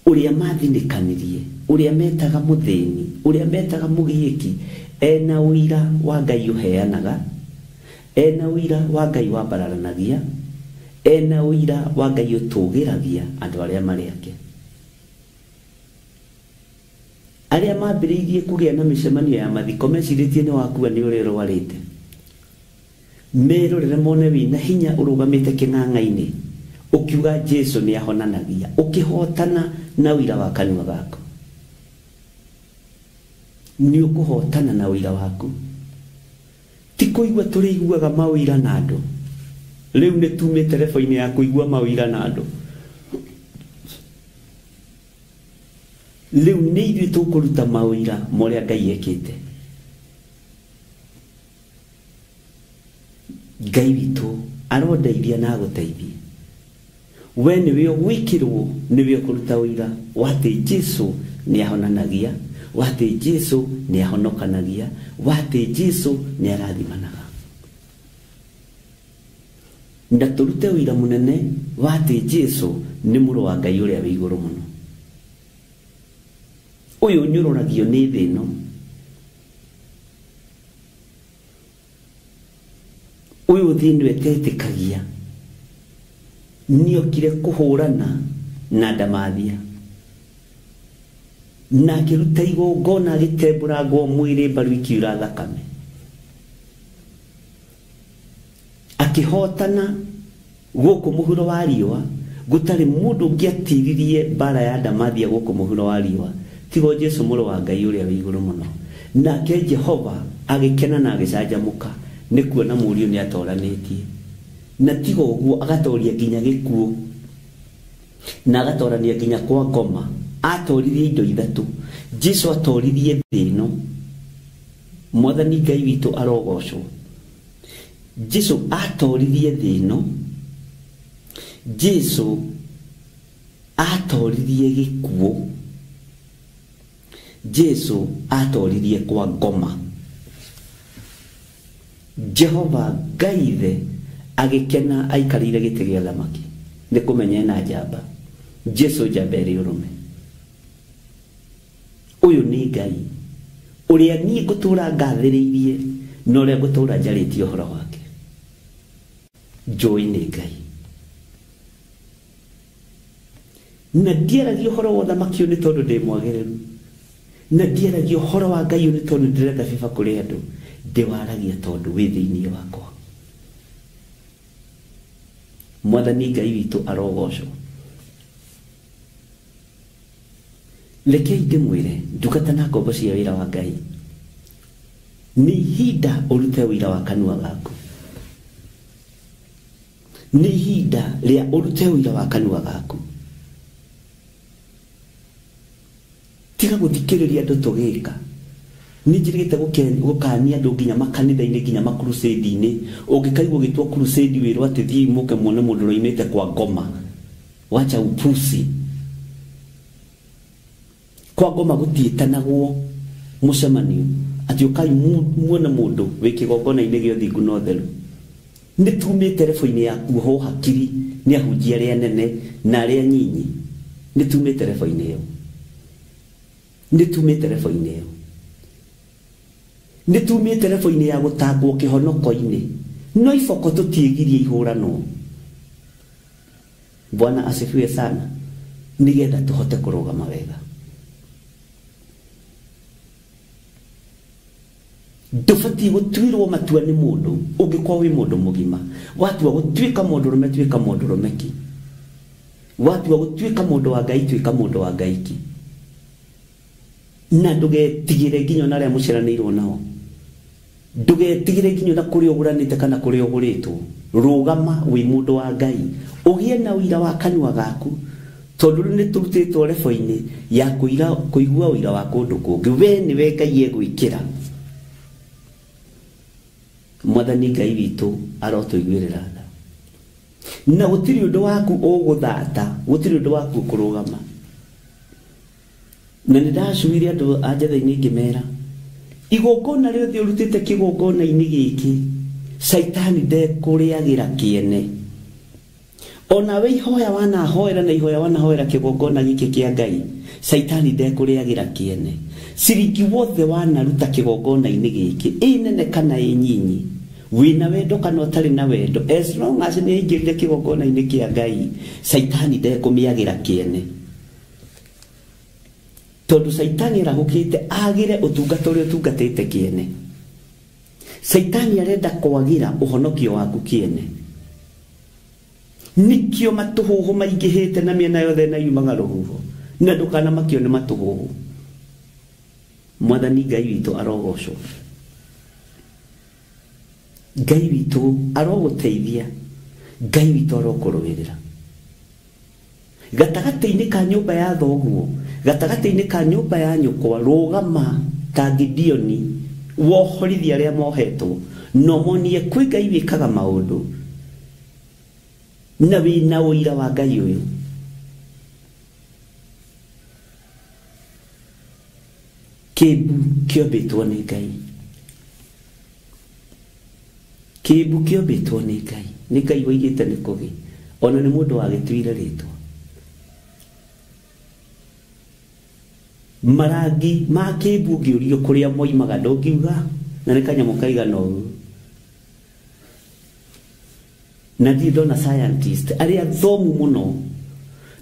ũrĩa mathinĩkanirie, ũrĩa metaga mũthĩni, ũrĩa metaga mũgiĩki, ena ũira wa Ngai ũheanaga, ena ũira wa Ngai wambararanagia, ena ũira wa Ngai ũtũgĩragia andũ arĩa marĩ ake. Arĩa mambĩrĩirie kũgĩa na mĩcemanio ya mathiko mecirĩtie nĩ wakua nĩ ũrĩa ũrwarĩte, merorere mone wĩna hinya ũrũgamĩte kĩng'ang'a-inĩ ũkiuga Jesu nĩ ahonanagia, ũkĩhotana na ũira wa kanua gaku. Nĩ ũkũhotana na ũira waku. Ti kũigua tũrĩiguaga maũira na andũ. Rĩu nĩ tumĩte rebo-inĩ ya kũigua maũira na andũ. Rĩu nĩ ithuĩ tũkũruta maũira ma ũrĩa Ngai ekĩte. Ngai witũ arondeithia na agũteithie. We nĩwe ũgwĩkĩrwo, nĩwe ũkũruta ũira wa atĩ Jesu nĩ ahonanagia, wa atĩ Jesu nĩ ahonokanagia, wa atĩ Jesu nĩ arathimanaga. Na tũrute ũira mũnene wa atĩ Jesu nĩ mũrũ wa Ngai ũrĩa wĩ igũrũ mũno. Ũyũ ũnyũrũragio nĩ thĩ ĩno, ũyũ thĩ ĩno ĩtetĩkagia, nĩokire kũhũrana na ndamathia, na akĩruta igongona agĩtembũrangwo mwĩrĩ mbaru ikiura thakame, akĩhotana gũkũ mũhuro wa riũa. Gũtarĩ mũndũ ũngĩatiririe mbara ya ndamathia gũkũ mũhuro wa riũa tigo Jesu mũrũ wa Ngai ũrĩa wĩ igũrũ mũno. Nake Jehova agĩkena na agĩcanjamũka nĩ kuona mũriũ nĩ atoranĩtie, na tigo ũguo agatoria nginya gĩkuũ, na agatorania nginya kwa ngoma. Atoririe indo ithatũ. Jesu atoririe thĩ ĩno. Mwathani Ngai witũ arogocwo. Jesu atoririe thĩ ĩno. Jesu atoririe gĩkuũ. Jesu atoririe kwa ngoma. Jehova Ngai ithe agĩkena aikarĩire gĩtĩ gĩa thamaki nĩ kũmenya ena njamba. Jesu njamba ĩrĩ ũrũme. Ũyũ nĩ Ngai ũrĩa niĩ ngũtũra ngathĩrĩirie na ũrĩa ngũtũra njarĩtie ũhoro wake. Njũĩ nĩ Ngai. Na ndiaragia ũhoro wa ũthamaki ũyũ nĩ tondũ ndĩ mwagĩrĩru, na ndiaragia ũhoro wa Ngai ũyũ nĩ tondũ ndĩrenda bĩba kũrĩ andũ, ndĩwaragia tondũ wĩ thĩinĩ wakwa. Mwathani Ngai witũ arogocwo. Rekei ndĩmwĩre ndungata na ngombo cia wĩra wa Ngai, nĩ ihinda ũrute ũira wa kanua gaku. Nĩ ihinda rĩa ũrute ũira wa kanua gaku. Tiga gũthikĩrĩria andũ tũgĩka. Nĩ njĩrĩgĩte gũkania andũ nginya makanitha-inĩ nginya makrusade-inĩ. Ũngĩkaigua ũgĩtwo crusade wĩrwo atĩ thiĩi mũke muone mũndũ ũroimĩte kwa ngoma, wacha upusi. Kwa ngoma gũtiĩtanagwo mũcemanio atĩ ũkai muone mũndũ wĩ kĩgongona-inĩ gĩa ũthingu na ũtheru. Nĩ tumĩte rebo-inĩ ya kuohwo hakiri nĩ ahunjia arĩa nene na arĩa nyinyi. Nĩ tumĩte rebo-inĩ ĩyo. Nĩ tumĩte rebo-inĩ ĩyo. Nĩ tumĩte rebo-inĩ ya gũtangwo kĩhonoko-inĩ. No iboko tũtiĩgirie ihũranwo. Bwana asifiwe sana. Nĩgetha tũhote kũrũgama wega. Ndũbatiĩ gũtuĩrwo matua nĩ mũndũ ũngĩkorwo wĩ mũndũ mũgima. Watua gũtuĩka mũndũrũme tuĩka mũndũrũme ki. Watua gũtuĩka mũndũ wa Ngai tuĩka mũndũ wa Ngai ki. Na ndũgetigĩre nginya ona arĩa mũciaranĩirwo nao. Ndũgetigĩre nginya ona kũrĩa ũgũranĩte kana kũrĩa ũgũrĩtwo. Rũgama wĩ mũndũ wa Ngai. Ũgĩe na ũira wa kanua gaku. Tondũ rĩu nĩ tũrutĩtwo rebo-inĩ ya kũigua ũira wa kũndũ kũngĩ. We nĩwe Ngai egwĩkĩra. Mwathani Ngai witũ arotũiguĩrĩra tha. Na gũtirĩ ũndũ waku ũgũthata, gũtirĩ ũndũ waku ũkũrũgama. Na nĩ ndacuire andũ a njatha-inĩ ngĩmera, igongona rĩothe ũrutĩte kĩgongona-inĩ gĩkĩ, caitani ndekũrĩagĩra kĩene. Ona we ihoya wanahoera na ihoya wanahoera kĩgongona gĩkĩ kĩa Ngai, caitani ndekũrĩagĩra kĩene. Ciringi wothe wanaruta kĩgongona-inĩ gĩkĩ, ĩ nene kana ĩ nyinyi, wĩna wendo kana ũtarĩ na wendo, as long as nĩ aingĩrire kĩgongona-inĩ kĩa Ngai, caitani ndekũmĩagĩra kĩene. Tondũ caitani arahũkĩte agĩre ũtungata ũrĩa ũtungatĩte kĩene. Caitani arenda kwagĩra ũhonokio waku kĩene. Nĩkĩo matũhũhũ maingĩhĩte na mĩena yothe na yumaga rũhuho. Na ndũkanamakio nĩ matũhũhũ. Mwathani Ngai witũ arogocwo. Ngai witũ arogũteithia. Ngai witũ arokũrũĩrĩra. Gatagatĩ-inĩ ka nyũmba ya thoguo, gatagatĩ-inĩ ka nyũmba ya nyũkwa, rũgama ta Gideoni, wohorithia arĩa mohetwo, no monie kwĩ Ngai wĩkaga maũndũ, na wĩna ũira wa Ngai ũyũ. Kĩmbu kĩombĩtwo nĩ Ngai. Kĩmbu kĩombĩtwo nĩ Ngai. Nĩ Ngai woigĩte nĩ kũgĩ. Ona nĩ mũndũ wagĩtuire rĩtwa. Marangi ma kĩmbu ũngĩũrio kũrĩa moimaga ndũngiuga, na nĩ kanyamũ kaigana ũguo. Na ndirĩ ndona scientist arĩa thomu mũno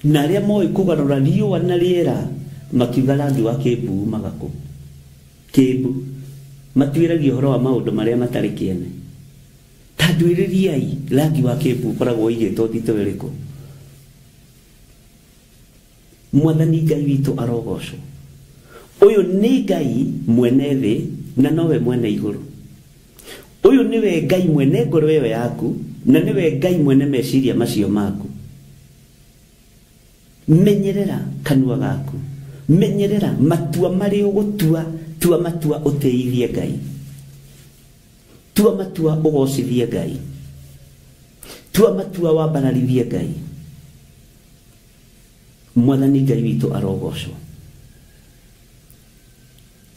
na arĩa moĩ kũgarũra riũa na rĩera makiuga rangi wa kĩmbu umaga kũ. Kĩmbu matuĩragia ũhoro wa maũndũ marĩa matarĩ kĩene. Ta nduĩrĩriai rangi wa kĩmbu ũkoragwo ũigĩtwo thitũ ĩrĩkũ. Mwathani Ngai witũ arogocwo. Ũyũ nĩ Ngai mwene thĩ na nowe mwene igũrũ. Ũyũ nĩwe Ngai mwene ngoro ĩyo yaku na nĩwe Ngai mwene meciria macio maku. Menyerera kanua gaku. Menyerera matua marĩa ũgũtua, tua matua ũtĩithie Ngai. Tua matua ũgocithie Ngai. Tua matua wambararithie Ngai. Mwathani Ngai witũ arogocwo.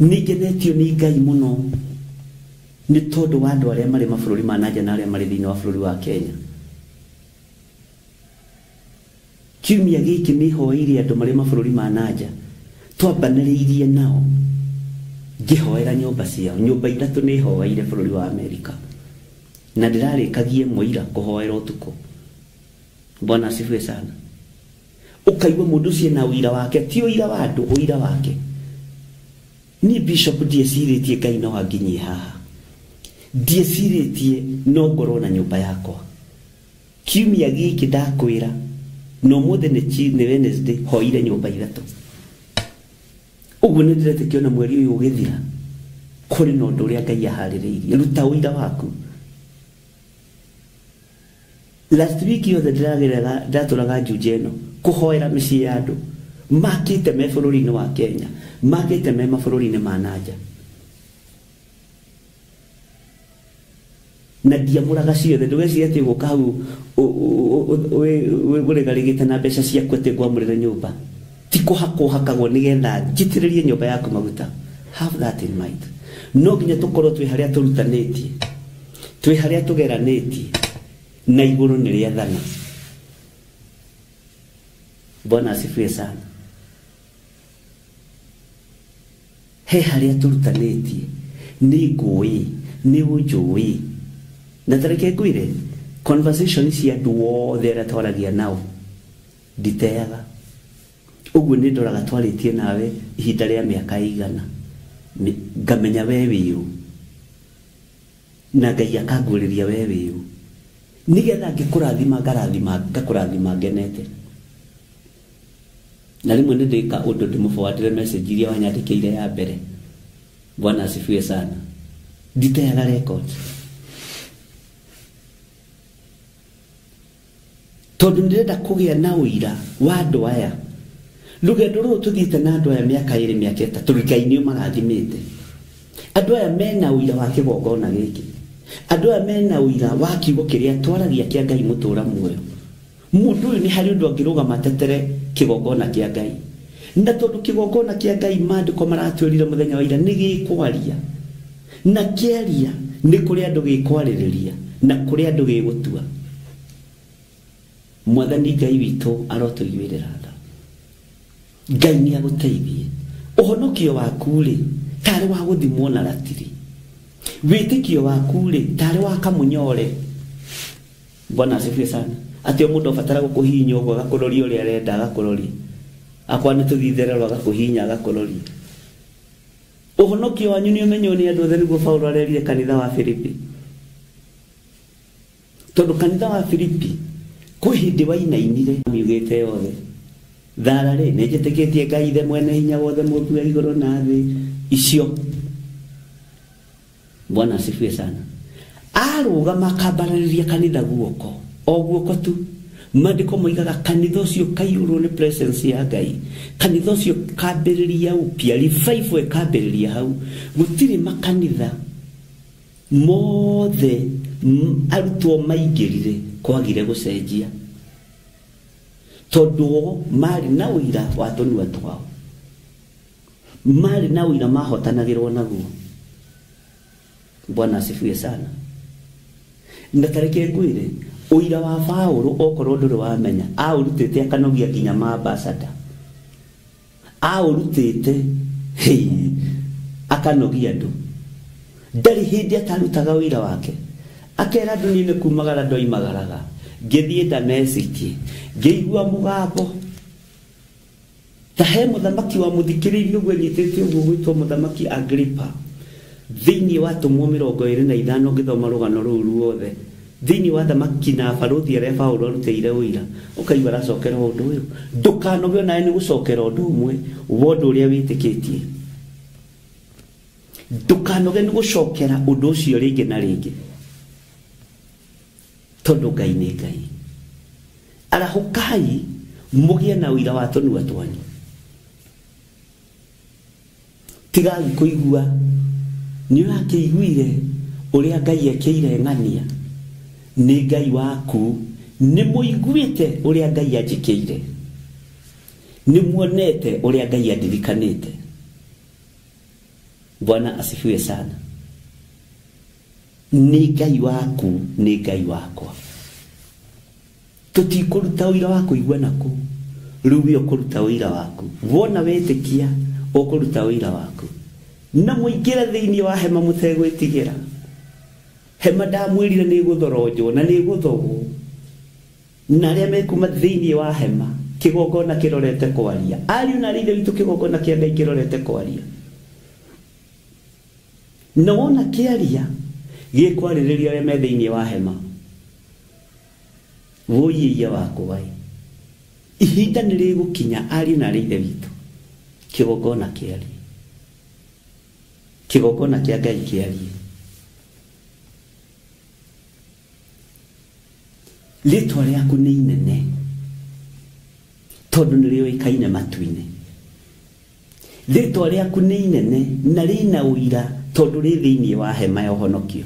Nĩ ngenetio nĩ Ngai mũno nĩ tondũ wa andũ arĩa marĩ mabũrũri ma nanja na arĩa marĩ thĩinĩ wa bũrũri wa Kenya. Kiumia gĩkĩ nĩ hoeire andũ marĩ mabũrũri ma nanja, twambanĩrĩirie nao ngĩhoera nyũmba ciao. Nyũmba ithatũ nĩ hoeire bũrũri wa Amerika na ndĩrarĩkagie mũira kũhoera ũtukũ. Bwana asifiwe sana. Ũkaigua mũndũ ũcio na ũira wake, ti ũira wa andũ, ũira wake. Niĩ Bishop ndiecirĩtie Ngai no anginyie haha. Ndiecirĩtie no ngorwo na nyũmba yakwa. Kiumia gĩkĩ ndakwĩra no ũmũthĩ nĩ Wednesday, hoire nyũmba ithatũ. Ũguo nĩ ndĩretĩkia ona mweri ũyũ ũgĩthira kũrĩ na ũndũ ũrĩa Ngai aharĩrĩirie. Ruta ũira waku. Last week yothe ndĩragerera ndatũraga Juja ĩno kũhoera mĩciĩ ya andũ makĩte me bũrũri-inĩ wa Kenya, makĩte me mabũrũri-inĩ ma nanja. Na ndiamũraga ciothe, ndũgecirie atĩ ũgũka hau ũrĩgarĩgĩte na mbeca ciaku atĩ ngwamũrĩre nyũmba. Ti kũhakwo hakagwo nĩgetha njitĩrĩrie nyũmba yaku maguta. Have that in mind. No nginya tũkorwo twĩ harĩa tũrutanĩtie, twĩ harĩa tũgeranĩtie. Na igũrũ nĩ rĩathana. Bwana asifiwe sana. He harĩa tũrutanĩtie nĩ ngũĩ nĩ ũnjũĩ na tareke ngwĩre conversation cia andũ othe arĩa twaragia nao nditeaga ũguo nĩ ndoraga twarĩtie nawe ihinda rĩa mĩaka igana ngamenya we wĩũ na Ngai akangũrĩria we wĩũ nĩgetha ngĩkũrathima ngarathima ngakũrathima ngenete. Na rĩmwe nĩ ndĩka ũndũ ndĩmũforwardĩre message iria wanyandĩkĩire ya mbere. Bwana asifiwe sana. Nditeaga record tondũ ndĩrenda kũgĩa na ũira wa andũ aya. Rũgendo rũrũ tũthiĩte na andũ aya mĩaka ĩrĩ mĩaka ĩtatũ Ngai nĩ ũmarathimĩte. Andũ aya mena ũira wa kĩgongona gĩkĩ. Andũ aya mena ũira wa kiugo kĩrĩa twaragia kĩa Ngai mũtũra muoyo. Mũndũ ũyũ nĩ harĩ ũndũ angĩrũgama atetere kĩgongona kĩa Ngai. Na tondũ kĩgongona kĩa Ngai maandĩko maratwĩrire mũthenya wa ira nĩ gĩkwaria. Na kĩaria nĩ kũrĩ andũ gĩkwarĩrĩria na kũrĩ andũ gĩgũtua. Mwathani Ngai witũ arotũiguĩrĩra tha. Ngai nĩ agũteithie. Ũhonokio waku rĩ tarĩ wa gũthimwo na ratiri. Wĩtĩkio waku rĩ tarĩ wa kamũnyore. Bwana asifiwe sana. Atĩ o mũndũ abatara gũkũhihinya ũguo agakũroria ũrĩa arenda agakũroria. Akwa nĩ tũthithererwo agakũhihinya agakũroria. Ũhonokio wanyu nĩ ũmenywo nĩ andũ othe nĩguo Paulo arerire kanitha wa Filipi. Tondũ kanitha wa Filipi kwĩ hĩndĩ wainainire miugĩte yothe. Thara rĩ nĩ njĩtĩkĩtie Ngai ithe mwene hinya wothe mũmbi wa igũrũ na thĩ icio. Bwana asifiwe sana. Arũgama akambararĩria kanitha guoko o guoko tu. Maandĩko moigaga kanitha ũcio kaiyũrwo nĩ presence ya Ngai. Kanitha ũcio kambĩrĩria upya, revival ĩkambĩrĩria hau. Gũtirĩ makanitha mothe arutwo maingĩrire kwagire gũcenjia tondũ o marĩ na ũira wa tũnua twao, marĩ na ũira mahotanagĩrwo naguo. Bwana asifiwe sana. Na tareke ngwĩre ũira wa Paũlũ okorwo ndũrĩ wamenya aũrutĩte akanogia nginya maambasada, aũrutĩte akanogia andũ. Ndarĩ hĩndĩ atarutaga ũira wake. Akera andũ niĩ nĩ kumagara ndoimagaraga ngĩthiĩ Dameski ngĩigua mũgambo ta he mũthamaki wa mũthikĩrĩirie ũguo anyitĩte ũguo gwĩtwo mũthamaki Agripa. Thĩinĩ wa atũmwo 25 ngĩthoma rũgano rũu ruothe thĩinĩ wa thamaki na barũthi arĩa Paũlũ arutĩire ũira ũkaigua aracokera ũndũ ũyũ. Ndũkanoge onawe nĩ gũcokera ũndũ ũmwe wa ũndũ ũrĩa wĩtĩkĩtie. Ndũkanoge nĩ gũcokera ũndũ ũcio rĩngĩ na rĩngĩ tondũ Ngai nĩ Ngai. Arahũkai mũgĩe na ũira wa tũnua twanyu. Tigai kũigua nĩ ũrakĩiguire ũrĩa Ngai ekĩire ng'ania. Nĩ Ngai waku nĩ mũiguĩte ũrĩa Ngai anjĩkĩire, nĩ muonete ũrĩa Ngai andirikanĩte. Bwana asifiwe sana. Nĩ Ngai waku nĩ Ngai wakwa. Tũtikũruta ũira wa kũigua naku, rĩu we ũkũruta ũira waku. Wona wetĩkia ũkũruta ũira waku. Na mũingĩre thĩinĩ wa hema mũtegwĩtigĩra. Hema ndamwĩrire nĩ ĩgũthoronjwo na nĩ ĩgũthogwo. Na arĩa mekuma thĩinĩ wa hema kĩgongona kĩrorete kwaria. Ariũ na arĩa ithe witũ kĩgongona kĩa Ngai kĩrorete kwaria. Na wona kĩaria gĩkwarĩrĩria arĩa me thĩinĩ wa hema. Wũiĩia wakwa ĩ, ihinda nĩ rĩgũkinya ariũ na arĩa ithe witũ kĩgongona kĩarie, kĩgongona kĩa Ngai kĩarie. Rĩtwa rĩaku nĩ inene tondũ nĩ rĩũĩkaine matu-inĩ. Rĩtwa rĩaku nĩ inene na rĩna ũira tondũ rĩ thĩinĩ wa hema ya ũhonokio.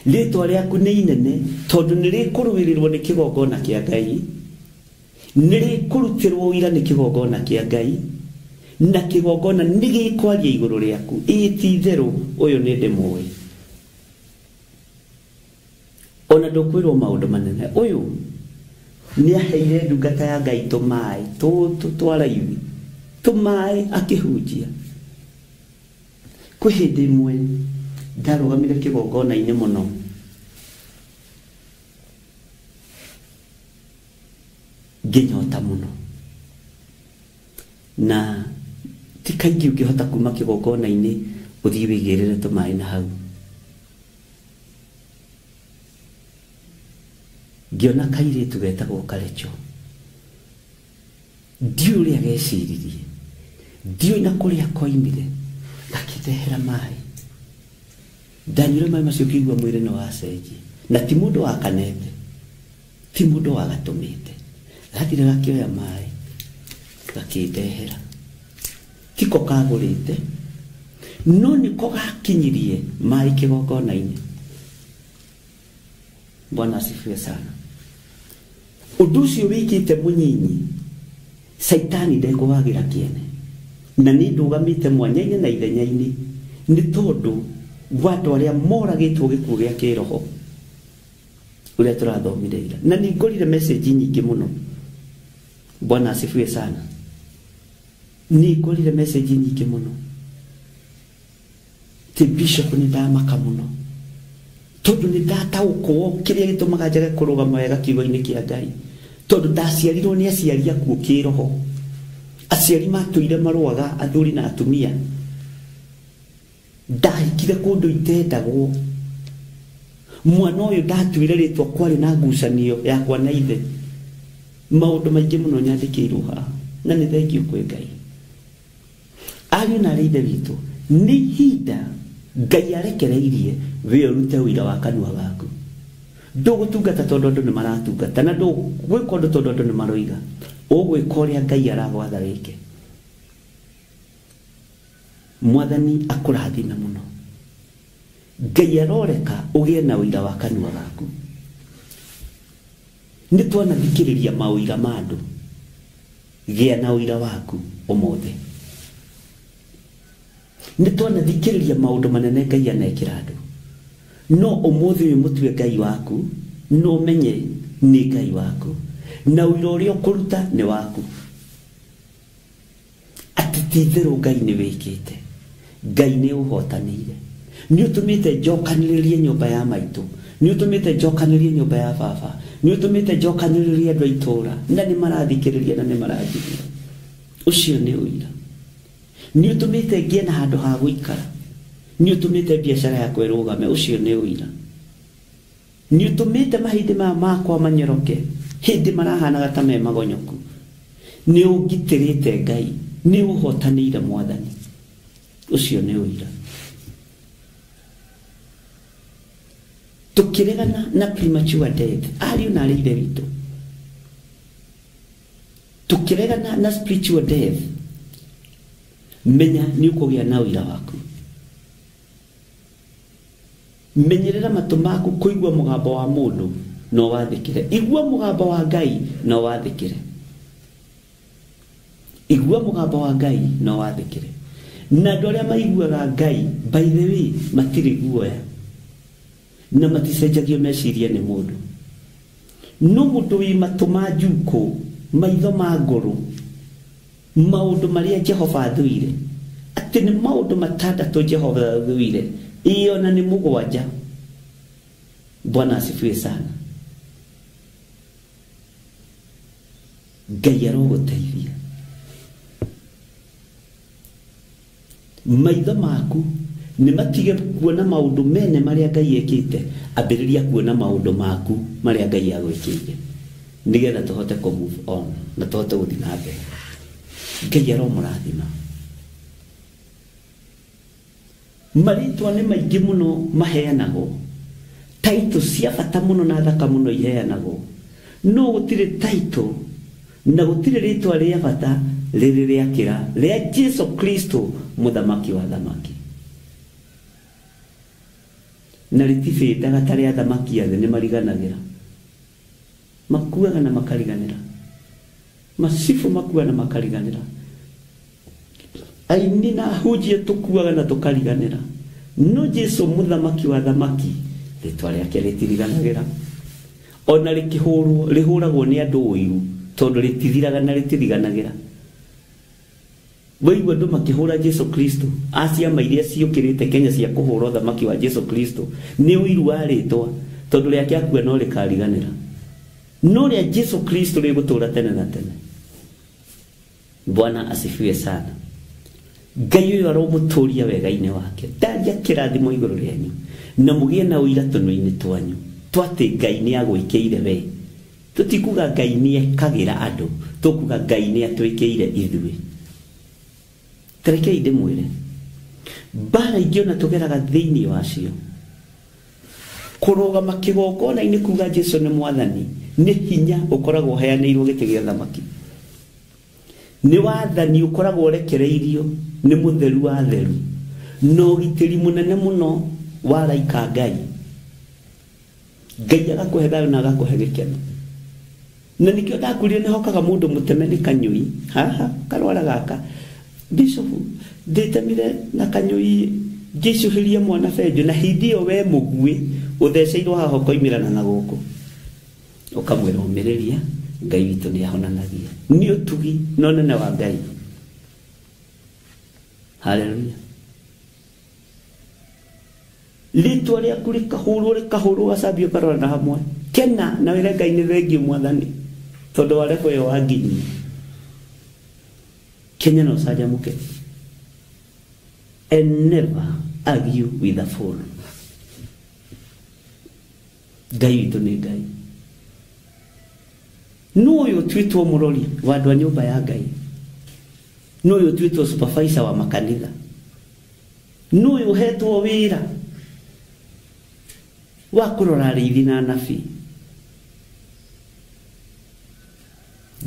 Rĩtwa rĩaku nĩ inene tondũ nĩ rĩkũrũĩrĩrwo nĩ kĩgongona kĩa Ngai, nĩ rĩkũrutĩrwo ũira nĩ kĩgongona kĩa Ngai, na kĩgongona nĩ gĩkwaria igũrũ rĩaku. Ĩĩ ti itherũ ũyũ nĩ ndĩmũĩ. Ona ndukwirwo maundu manene. Uyu ni aheire ndungata ya Ngai tumaĩ tũtũ twaraithi tumaĩ akĩhunjia. Kwĩ hĩndĩ ĩmwe ndarũgamire kĩgongona-inĩ mũno, ngĩnyota mũno, na ti kaingĩ ũngĩhota kuma kĩgongona-inĩ ũthiĩ wĩigĩrĩre tũmaĩ na hau. Ngĩona kairĩtu getagwo Karecho, ndiũĩ ũrĩa geciririe, ndiũĩ na kũrĩa koimire, gakĩndehera maĩ. Ndanyuire maĩ macio ngĩigua mwĩrĩ nĩ wacenjia, na ti mũndũ wakanete, ti mũndũ wagatũmĩte. Gathire gakĩoya maĩ gakĩndehera, tiko kagũrĩte, no nĩko gakinyirie maĩ kĩgongona-inĩ. Bwana asifiwe sana. Ũndũ ũcio wĩkĩte mũnyinyi, Saitani ndekũwagĩra kĩene, na nĩ ndũgamĩte mwanya-inĩ na ithenya-inĩ nĩ tondũ wa andũ arĩa moragĩtwo gĩkuũ gĩa kĩroho ũrĩa tũrathomire ira. Na nĩ ngorire message nyingĩ mũno. Bwana asifiwe sana. Nĩ ngorire message nyingĩ mũno. Ti bishop nĩ ndamaka mũno, tondũ nĩ ndataũkwo kĩrĩa gĩtũmaga njage kũrũgama wega kiugo-inĩ kĩa Ngai, tondũ ndaciarirwo nĩ aciari akuũ kĩroho. Aciari matũire marũaga, athuri na atumia. Ndahikire kũndũ itendagwo. Mwana ũyũ ndatuire rĩtwa kwarĩ na ngucanio yakwa na ithe. Maũndũ maingĩ mũno nyandĩkĩirwo haha, na nĩ thengiũ kwĩ Ngai. Ariũ na arĩ ithe witũ, nĩ ihinda Ngai arekereirie we ũrute ũira wa kanua gaku. Ndũgũtungata tondũ andũ nĩ maratungata, na ndũgwĩka ũndũ tondũ andũ nĩ maroiga. Ũgwĩka ũrĩa Ngai aragwatha wĩke. Mwathani akũrathime mũno. Ngai aroreka ũgĩe na ũira wa kanua gaku. Nĩ twanathikĩrĩria maũira ma andũ, gĩa na ũira waku ũmũthĩ. Nĩ twanathikĩrĩria maũndũ manene Ngai anekĩra andũ, no ũmũthĩ ũyũ mũtue Ngai waku, no ũmenye nĩ Ngai waku, na ũira ũrĩa ũkũruta nĩ waku. Atĩ ti itherũ Ngai nĩ wĩkĩte, Ngai nĩ ũhotanĩire. Nĩ ũtũmĩte njokanĩrĩrie nyũmba ya maitũ, nĩ ũtũmĩte njokanĩrĩrie nyũmba ya baba, nĩ ũtũmĩte njokanĩrĩrie andũ a itũũra, na nĩ marathikĩrĩria na nĩ maranjigua. Ũcio nĩ ũira. Nĩ ũtũmĩte ngĩe na handũ ha gũikara, nĩ ũtũmĩte biacara yakwa ĩrũgame, ũcio nĩ ũira. Nĩ ũtũmĩte mahĩndĩ maya makwa manyoroke hĩndĩ marahanaga ta me magonyoku. Nĩ ũngitĩrĩte Ngai, nĩ ũhotanĩire Mwathani, ũcio nĩ ũira. Tũkĩregana na premature death, ariũ na arĩ ithe witũ, tũkĩregana na spiritual death, menya nĩ ũkũgĩa na ũira waku. Menyerera matũ maku kũigua mũgambo wa mũndũ no wathĩkĩre, igua mũgambo wa Ngai no wathĩkĩre, igua mũgambo wa Ngai no wathĩkĩre. Na andũ arĩa maiguaga Ngai, by the way, matirĩ guoya na maticenjagio meciria nĩ mũndũ. No mũndũ wĩ matũ ma njukũ, maitho ma ngũrũ, maũndũ marĩa Jehova athũire, atĩ nĩ maũndũ matandatũ Jehova athũire, iyo na nĩ mũgwanja. Bwana asifiwe sana. Ngai arogũteithia. Maitho maku nĩ matige kuona maũndũ mene marĩa Ngai ekĩte, ambĩrĩria kuona maũndũ maku marĩa Ngai agwĩkĩire, nĩgetha tũhote kũ move on na tũhote gũthiĩ na mbere. Ngai aromũrathima. Marĩtwa nĩ maingĩ mũno maheanagwo, taitũ cia bata mũno na thaka mũno iheanagwo, no gũtirĩ taitũ na gũtirĩ rĩtwa rĩa bata rĩrĩ rĩakĩra rĩa Jesu Kristo mũthamaki wa thamaki. Na rĩtibĩndaga ta rĩa thamaki a thĩ, nĩ mariganagĩra, makuaga na makariganĩra, macibu makuaga na makariganĩra, aini na ahunjia tũkuaga na tũkariganĩra, no Jesu mũthamaki wa thamaki Rĩtwa rĩake rĩtiriganagĩra. Ona rĩkĩhũrwo rĩhũragwo nĩ andũ ũiru tondũ rĩtithiraga na rĩtiriganagĩra. Waigua andũ makĩhũra Jesu Kristo, a ciama iria ciũkĩrĩte Kenya cia kũhũra ũthamaki wa Jesu Kristo nĩ ũiru wa rĩtwa tondũ rĩake akua no rĩkariganĩra. No rĩa Jesu Kristo rĩgũtũra tene na tene. Bwana asifiwe sana. Ngai ũyũ aromũtũria wega-inĩ wake. Ndaria kĩrathimo igũrũ rĩanyu na mũgĩe na ũira tũnua-inĩ twanyu twatĩ Ngai nĩ agwĩkĩire we. Tũtikuga Ngai nĩ ekagĩra andũ, tũkuga Ngai nĩ atwĩkĩire ithuĩ. Tarekei ndĩmwĩre, mbara ingĩ ona tũgeraga thĩinĩ wacio, kũrũgama kĩgongona-inĩ kuga Jesu nĩ mwathani nĩ hinya ũkoragwo ũheanĩirwo gĩtĩ gĩa thamaki. Nĩ wathani ũkoragwo ũrekereirio nĩ mũtheru wa theru na ũgitĩri mũnene mũno wa araika Ngai. Ngai agakũhe thayũ na agakũhe gĩkeno. Na nĩkĩo ndakwĩrire nĩ hokaga mũndũ mũteme nĩ kanyũi haha karwara gaka. Bishop ndĩtemire na kanyũi ngĩcuhĩria mwana benjũ na hĩndĩ ĩyo we mũguĩ ũtheceirwo haha ũkoimĩrana na gũkũ. Ũkamwĩra ũmĩrĩria Ngai witũ nĩ ahonanagia. Nĩ ũtugi na ũnene wa Ngai. Haleluya. Rĩtwa rĩaku rĩkahũrwo rĩkahũrwo ũgacambio ũkarora na hamwe. Kena na wĩre Ngai nĩ thengiũ mwathani tondũ wa level ĩyo wanginyia. Kenya na ũcanjamũke. And never argue with a fool. Ngai witũ nĩ Ngai. Nũ ũyũ ũtuĩtwo mũrori wa andũ a nyũmba ya Ngai? Nũ ũyũ ũtuĩtwo supervisor wa makanitha? Nũ ũyũ ũhetwo wĩra wa kũrora arĩithi na anabii?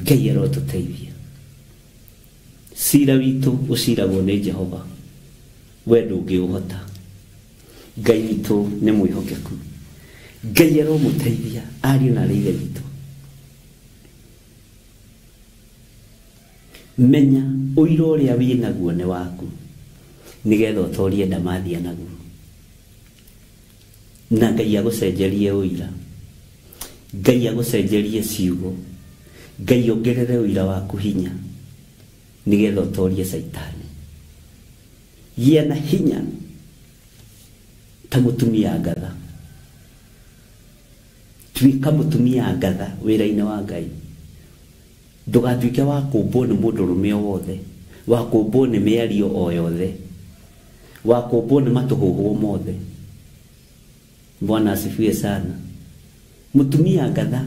Ngai arotũteithia. Cira witũ ũciragwo nĩ Jehova, we ndũngĩũhota. Ngai witũ nĩ mwĩhokeku. Ngai aromũteithia ariũ na arĩ ithe witũ. Menya ũira ũrĩa wĩ naguo nĩ waku nĩgetha ũtorie ndamathia naguo. Na Ngai agũcenjerie ũira, Ngai agũcenjerie ciugo, Ngai ongerere ũira waku hinya nĩgetha ũtorie Caitani. Gĩa na hinya ta mũtumia ngatha. Tuĩka mũtumia ngatha wĩra-inĩ wa Ngai. Ndũgatuĩke wa kũmbwo nĩ mũndũrũme o wothe, wa kũmbwo nĩ mĩario o yothe, wa kũmbwo nĩ matũhũhũ mothe. Bwana asifiwe sana. Mũtumia ngatha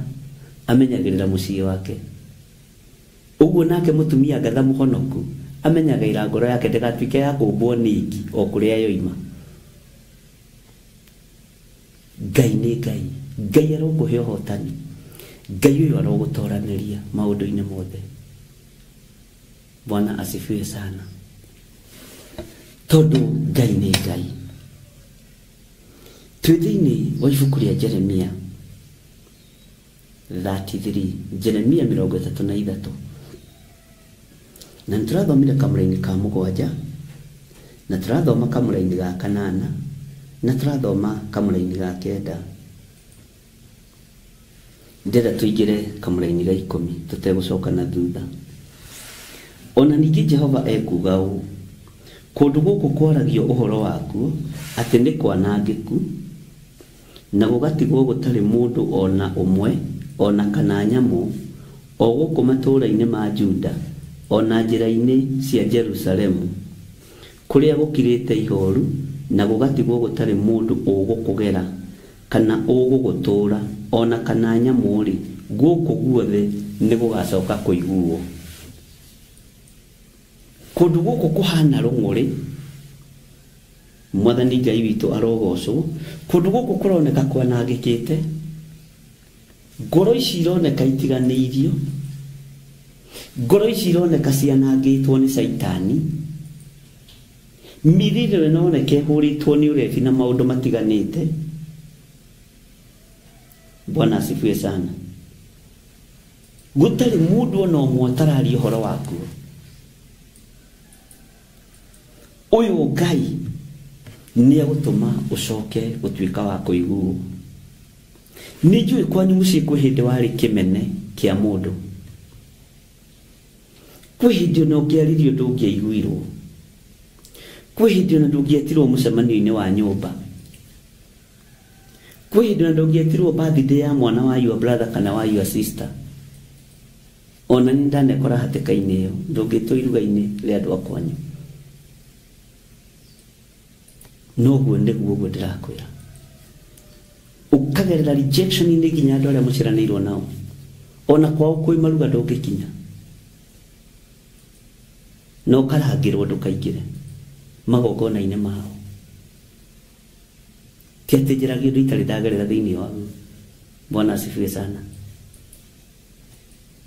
amenyagĩrĩra mũciĩ wake. Ũguo nake mũtumia ngatha mũhonoku amenyagĩrĩra ngoro yake ndĩgatuĩke ya kũmbwo nĩ ingi o kũrĩa yoima. Ngai nĩ Ngai. Ngai arokũhe ũhotani. Ngai ũyũ arogũtoranĩria maũndũ-inĩ mothe. Bwana asifiwe sana. Tondũ Ngai nĩ Ngai. Twĩ thĩinĩ wa ibuku rĩa Jeremia 33, Jeremia 33. Na nĩ tũrathomire kamũra-inĩ ka 7, na tũrathoma kamũra-inĩ ga 8, na tũrathoma kamũra-inĩ ga 9. Ndĩrenda tũingĩre kamũra-inĩ ga 10 tũtegũcoka na thutha. Ona ningĩ Jehova ekuuga ũũ, kũndũ gũkũ kwaragio ũhoro wakuo atĩ nĩ kwanangĩku na gũgatigwo gũtarĩ mũndũ ona ũmwe ona kana nyamũ o gũkũ matũũra-inĩ ma Juda ona njĩra-inĩ cia Jerusalemu kũrĩa gũkirĩte ihoru na gũgatigwo gũtarĩ mũndũ ũgũkũgera kana ũgũgũtũũra ona kana nyamũ-rĩ, gũkũ guothe nĩ gũgacoka kũiguo. Kũndũ gũkũ kũhana rũng'ũrĩ, Mwathani Ngai witũ arogocwo. Kũndũ gũkũ kũroneka kwanangĩkĩte, ngoro ici ironeka itiganĩirio, ngoro ici ironeka cianangĩtwo nĩ Caitani, mĩrĩre ĩroneka ĩhũrĩtwo nĩ ũrebi na maũndũ matiganĩte. Bwana asifiwe sana. Gũtarĩ mũndũ ona ũmwe ũtararia ũhoro wakuo. Ũyũ Ngai Nĩ egũtũma ũcoke gũtuĩka wa kũiguo. Nĩ njũĩ kwanyu mũciĩ kwĩ hĩndĩ warĩ kĩmene kĩa mũndũ. Kwĩ hĩndĩ ona ũngĩaririe ũndũ ũngĩaiguirwo. Kwĩ hĩndĩ ona ndũngĩetirwo mũcemanio-inĩ wa nyũmba. Kwĩ hĩndĩ ona ndũngĩetirwo birthday ya mwana wa your brother kana wa your sister. Ona nĩ ndanekora hatĩka-inĩ ĩyo, ndũngĩtwo iruga-inĩ rĩa andũ a kwanyu. Noguo nĩguo ũguo ndĩrakwĩra. Ũkagerera rejection-inĩ nginya andũ arĩa mũciaranĩirwo nao. Ona kwao kwĩ maruga ndũngĩkinya. Na ũkarangĩrwo ndũkaingĩre magongona-inĩ mao. Ti atĩ njaragia ũndũ itarĩ ndagerera thĩinĩ waguo. Bwana asifiwe sana.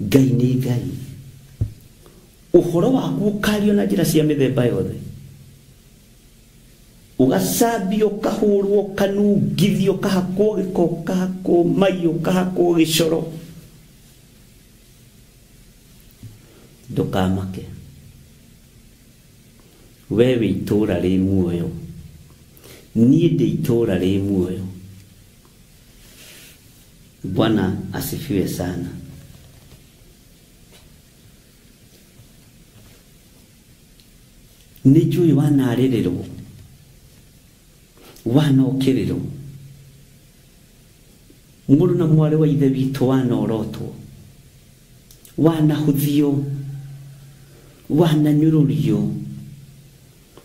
Ngai nĩ Ngai. Ũhoro waku ũkario na njĩra cia mĩthemba yothe. Ũgacambio, ũkahũrwo, ũkanungithio, ũkahakwo gĩko, ũkahakwo mai, ũkahakwo gĩcoro. Ndũkamake. We wĩ itũũra rĩ muoyo. Niĩ ndĩ itũũra rĩ muoyo. Bwana asifiwe sana. Nĩ njũĩ wanarĩrĩrwo, wanokĩrĩrwo, mũrũ na mwarĩ wa ithe witũ wanorotwo, wanahũthio, wananyũrũrio,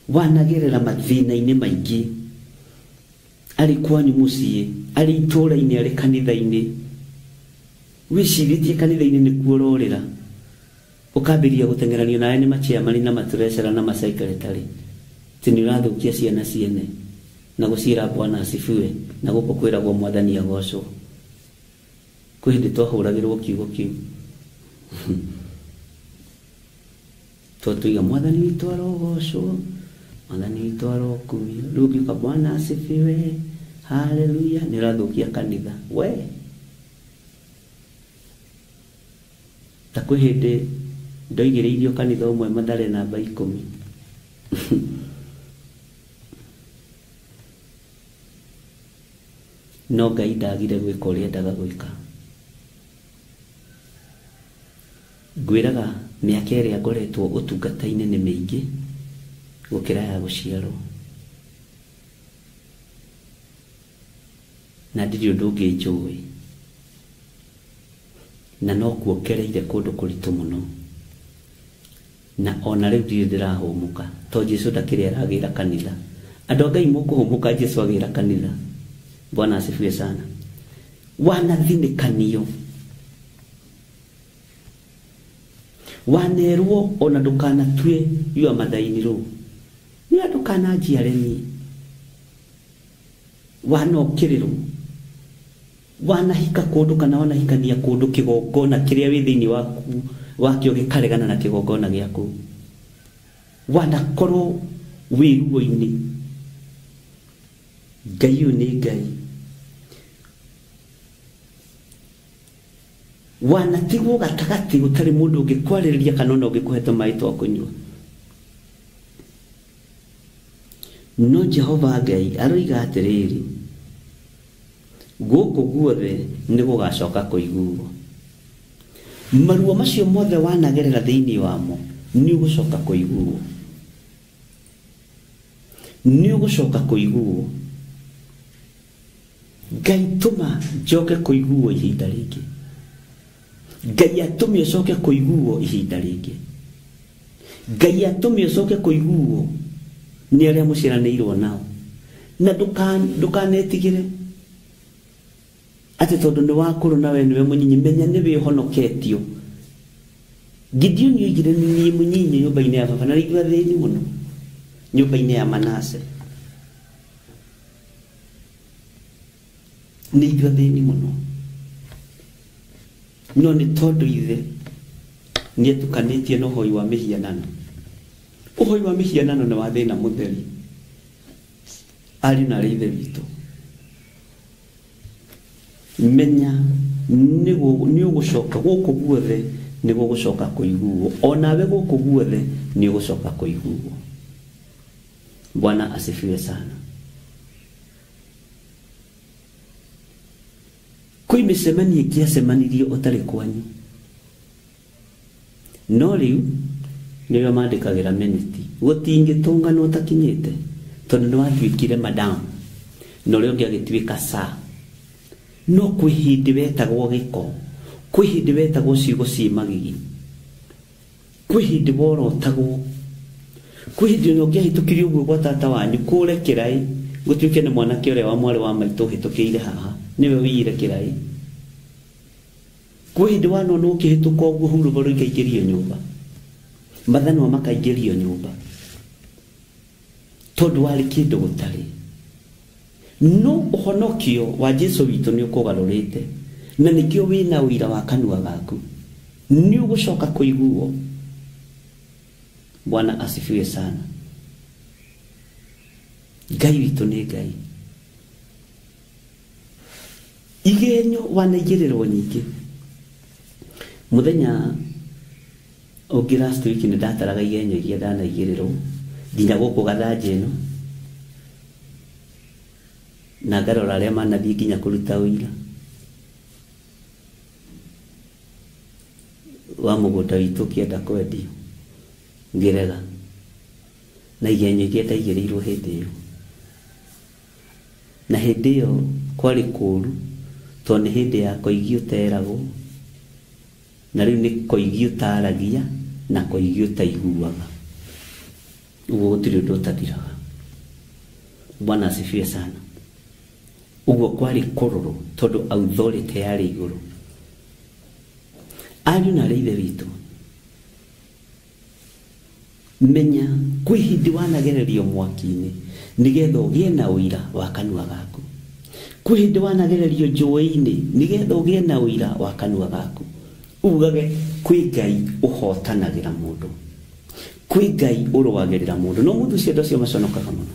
wanagerera mathĩna-inĩ maingĩ, arĩ kwanyu mũciĩ, arĩ itũũra-inĩ, arĩ kanitha-inĩ. Wĩcirĩtie kanitha-inĩ nĩkuo ũrorĩra, ũkambĩrĩria gũteng'eranio nawe nĩ machairman na matreasurer na masecretary. Atĩ nĩ ũrathũkia ciana ciene na gũciĩra Bwana asifiwe, na gũkũ kwĩragwo mwathani agocwo. Kwĩ hĩndĩ twahũragĩrwo kiugo kĩu. Twatuiga mwathani witũ arogocwo, mwathani witũ arokumio. Rĩu ũngiuga Bwana asifiwe, haleluya, nĩ ũrathũkia kanitha. We ta kwĩ hĩndĩ ndoigĩrĩirio kanitha ũmwe Mathare namba 10. No Ngai ndagire gwĩka ũrĩa endaga gwĩka. Ngwĩraga mĩaka ĩrĩa ngoretwo ũtungata-inĩ nĩ mĩingĩ gũkĩra ya gũciarwo. Na ndirĩ ũndũ ũngĩ njũĩ. Na no kuongereire kũndũ kũritũ mũno. Na ona rĩu ndirĩ ndĩrahũmũka. To Jesũ ndakĩrĩ aragĩra kanitha. Andũ a Ngai mũkũhũmũka Jesũ agĩra kanitha. Bwana asifiwe sana. Wanathinĩkanio, wanerwo ona ndũkanatue yua mathainirwo, nĩ ndũkananjiare niĩ. Wanokĩrĩrwo, wanahika kũndũ kana wanahikania kũndũ kĩgongona kĩrĩa wĩ thĩinĩ waku wakĩo gĩkaregana na kĩgongona gĩaku. Wanakorwo wĩ ruo-inĩ. Ngai ũyũ nĩ Ngai. Wanatigwo gatagatĩ gũtarĩ mũndũ ũngĩkwarĩrĩria kana ona ũngĩkũhe tũmaĩ twa kũnyua. No Jehova Ngai aroiga atĩrĩrĩ, gũkũ guothe nĩ gũgacoka kũiguo. Maruo macio mothe wanagerera thĩinĩ wamo nĩ ũgũcoka kũiguo. Nĩ ũgũcoka kũiguo. Ngai tũma njoke kũiguo ihinda rĩngĩ. Ngai atũme ũcoke kũiguo ihinda rĩngĩ. Ngai atũme ũcoke kũiguo nĩ arĩa mũciaranĩirwo nao. Na ndũkanetigĩre atĩ tondũ nĩ wakũrũ nawe nĩwe mũnyinyi, menya nĩ wĩhonoketio. Gideoni oigire nĩ niĩ mũnyinyi nyũmba-inĩ ya baba, na rĩngĩ athĩni mũno nyũmba-inĩ ya Manase. Nĩ ithuĩ athĩni mũno. No nĩ tondũ ithe nĩ atukanĩtie na ũhoi wa mĩhianano. Ũhoi wa mĩhianano nĩ wa thĩna mũtheri. Ariũ na arĩ ithe witũ, menya nĩ ũgũcoka gũkũ guothe nĩ gũgũcoka kũiguo. Onawe gũkũ guothe nĩ ũgũcoka kũiguo. Bwana asifiwe sana. Kwĩ mĩcemanio ĩngĩ yacemanirio ũtarĩ kwanyu, no rĩu nĩrĩo mandĩkagĩra minute gũtingĩtũnganwo ũtakinyĩte tondũ nĩwatuĩkire madam na ũrĩa ũngĩ agĩtuĩka sa. No kwĩ hĩndĩ wetagwo gĩko, kwĩ hĩndĩ wetagwo ciugo ciĩ magigi, kwĩ hĩndĩ worotagwo, kwĩ hĩndĩ ona ũngĩahĩtũkirie ũguo gwa tata wanyu kũre kĩraĩ gũtuĩke nĩ mwanake ũrĩa wa mwarĩ wa maitũ ũhĩtũkĩire haha nĩwe ũiyire kĩraĩ. Kwĩ hĩndĩ wanona ũkĩhĩtũka ũguo hurũbaro ikaingĩrio nyũmba, mathanwa makaingĩrio nyũmba tondũ warĩ kĩndũ gũtarĩ. No ũhonokio wa Jesu witũ nĩ ũkũgarũrĩte, na nĩkĩo wĩna ũira wa kanua gaku, nĩ ũgũcoka kũiguo. Bwana asifiwe sana. Ngai witũ nĩ Ngai. Igenyo wanaigĩrĩrwo nyingĩ. Mũthenya ũngĩ last week nĩ ndataraga igenyo iria ndanaigĩrĩrwo nginya gũkũ gathanjĩ ĩno, na ngarora arĩa manathiĩ nginya kũruta ũira wa mũgũnda witũ ũkĩenda kwendio ngĩrega, na igenyo iria ndaigĩrĩirwo hĩndĩ ĩyo. Na hĩndĩ ĩyo kwarĩ kũũru tondũ nĩ hĩndĩ ya koigi ũteragwo, na rĩu nĩ koigi ũtaragia na koigi ũtaiguaga. Ũguo gũtirĩ ũndũ ũtathiraga. Bwana asifiwe sana. Ũguo kwarĩ kũrũrũ tondũ authority yarĩ igũrũ. Ariũ na arĩa ithe witũ, menya kwĩ hĩndĩ wanagererio mwaki-inĩ nĩgetha ũgĩe na ũira wa kanua gaku. Kwĩ hĩndĩ wanagererio njũĩ-inĩ nĩgetha ũgĩe na ũira wa kanua gaku. Ugage kwĩ Ngai ũhotanagĩra mũndũ, kwĩ Ngai ũrũagĩrĩra mũndũ. No mũndũ ũcio andũ acio maconokaga mũno.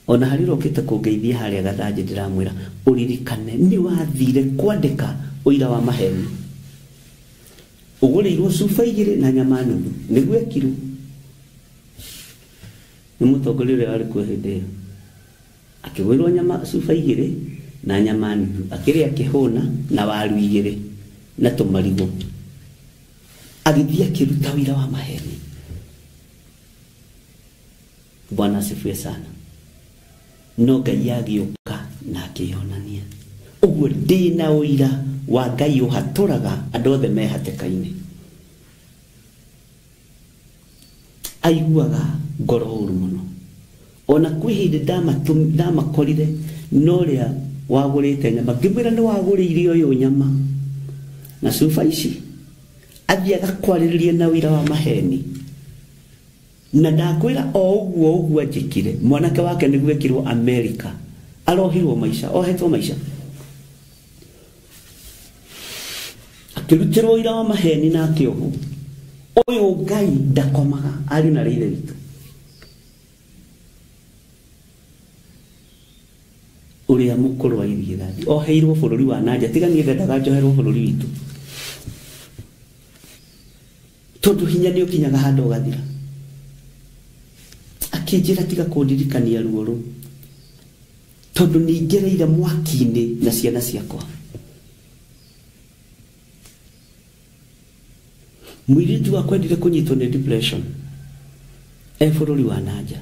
Ona harĩ ũrokĩte kũngeithia harĩa gathanjĩ ndĩramwĩra ũririkane nĩ wathire kwandĩka ũira wa maheni, ũgũrĩirwo cuba igĩrĩ na nyama nuthu nĩguo ekirwo nĩ mũtongoria ũrĩa warĩ kuo hĩndĩ ĩyo. Akĩgũrĩrwo nyama cuba igĩrĩ na nyama nuthu, akĩrĩa akĩhũna na waru igĩrĩ na tũmarigũ, agĩthiĩ akĩruta ũira wa maheni. Bwana asifiwe sana. No Ngai agĩũka na akĩyonania. Ũguo ndĩna ũira wa Ngai ũhatũraga andũ othe me hatĩka-inĩ. Aiguaga ngoro ũru mũno. Ona kwĩ hĩndĩ ndamakorire na ũrĩa wagũrĩte nyama, ngĩmwĩra nĩ wagũrĩire ũyũ nyama na cuba ici, athiĩ agakwarĩrĩria na ũira wa maheni. Na ndakwĩra o ũguo ũguo anjĩkire, mwanake wake nĩguo ekirwo America, arohirwo maica, ohetwo maica, akĩrutĩrwo ũira wa maheni na akĩohwo. Ũyũ Ngai ndakomaga, ariũ na ithe witũ. Ũrĩa mũkũrũ wa irigithathi oheirwo bũrũri wa nanja, tiga niĩ ndendaga njoherwo bũrũri witũ tondũ hinya nĩ ũkinyaga handũ ũgathira. Akĩnjĩra tiga kũndirikania ruo rũu tondũ nĩngereire mwaki-inĩ na ciana ciakwa. Mũirĩtu wakwa endire kũnyitwo nĩ depression e bũrũri wa nanja,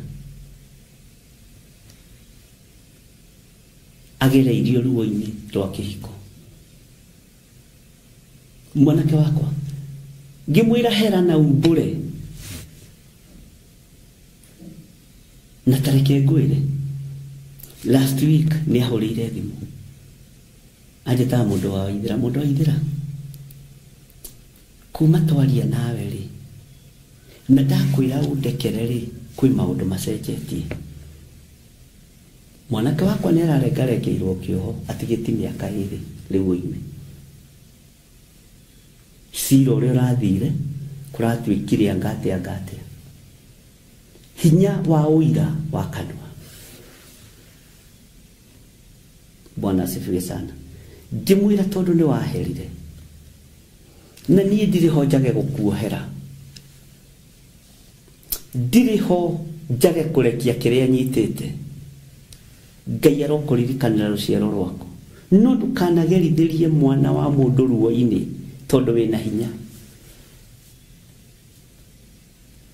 agereirio ruo-inĩ rwa kĩhiko. Mwanake wakwa ngĩmwĩra hera na umbũre, na tareke ngwĩre, last week nĩ ahũrĩire thimũ anjĩtaga mũndũ wa Waithĩra, mũndũ wa Waithĩra, kuma twaria nawe rĩ na ndakwĩra ũndekere rĩ, kwĩ maũndũ macenjetie. Mwanake wakwa nĩ ararengarengeirwo kĩoho atigĩti mĩaka ĩrĩ rĩu oime. Cira ũrĩa ũrathire kũratuĩkire anga atĩa anga atĩa. Hinya wa ũira wa kanua. Bwana asifiwe sana. Ngĩmwĩra tondũ nĩ waherire na niĩ ndirĩ ho njage gũkuohera, ndirĩ ho njage kũrekia kĩrĩa nyitĩte. Ngai arokũririkanĩra rũciaro rwaku. No ndũkanagerithirie mwana wa mũndũ ruo-inĩ tondũ wĩna hinya.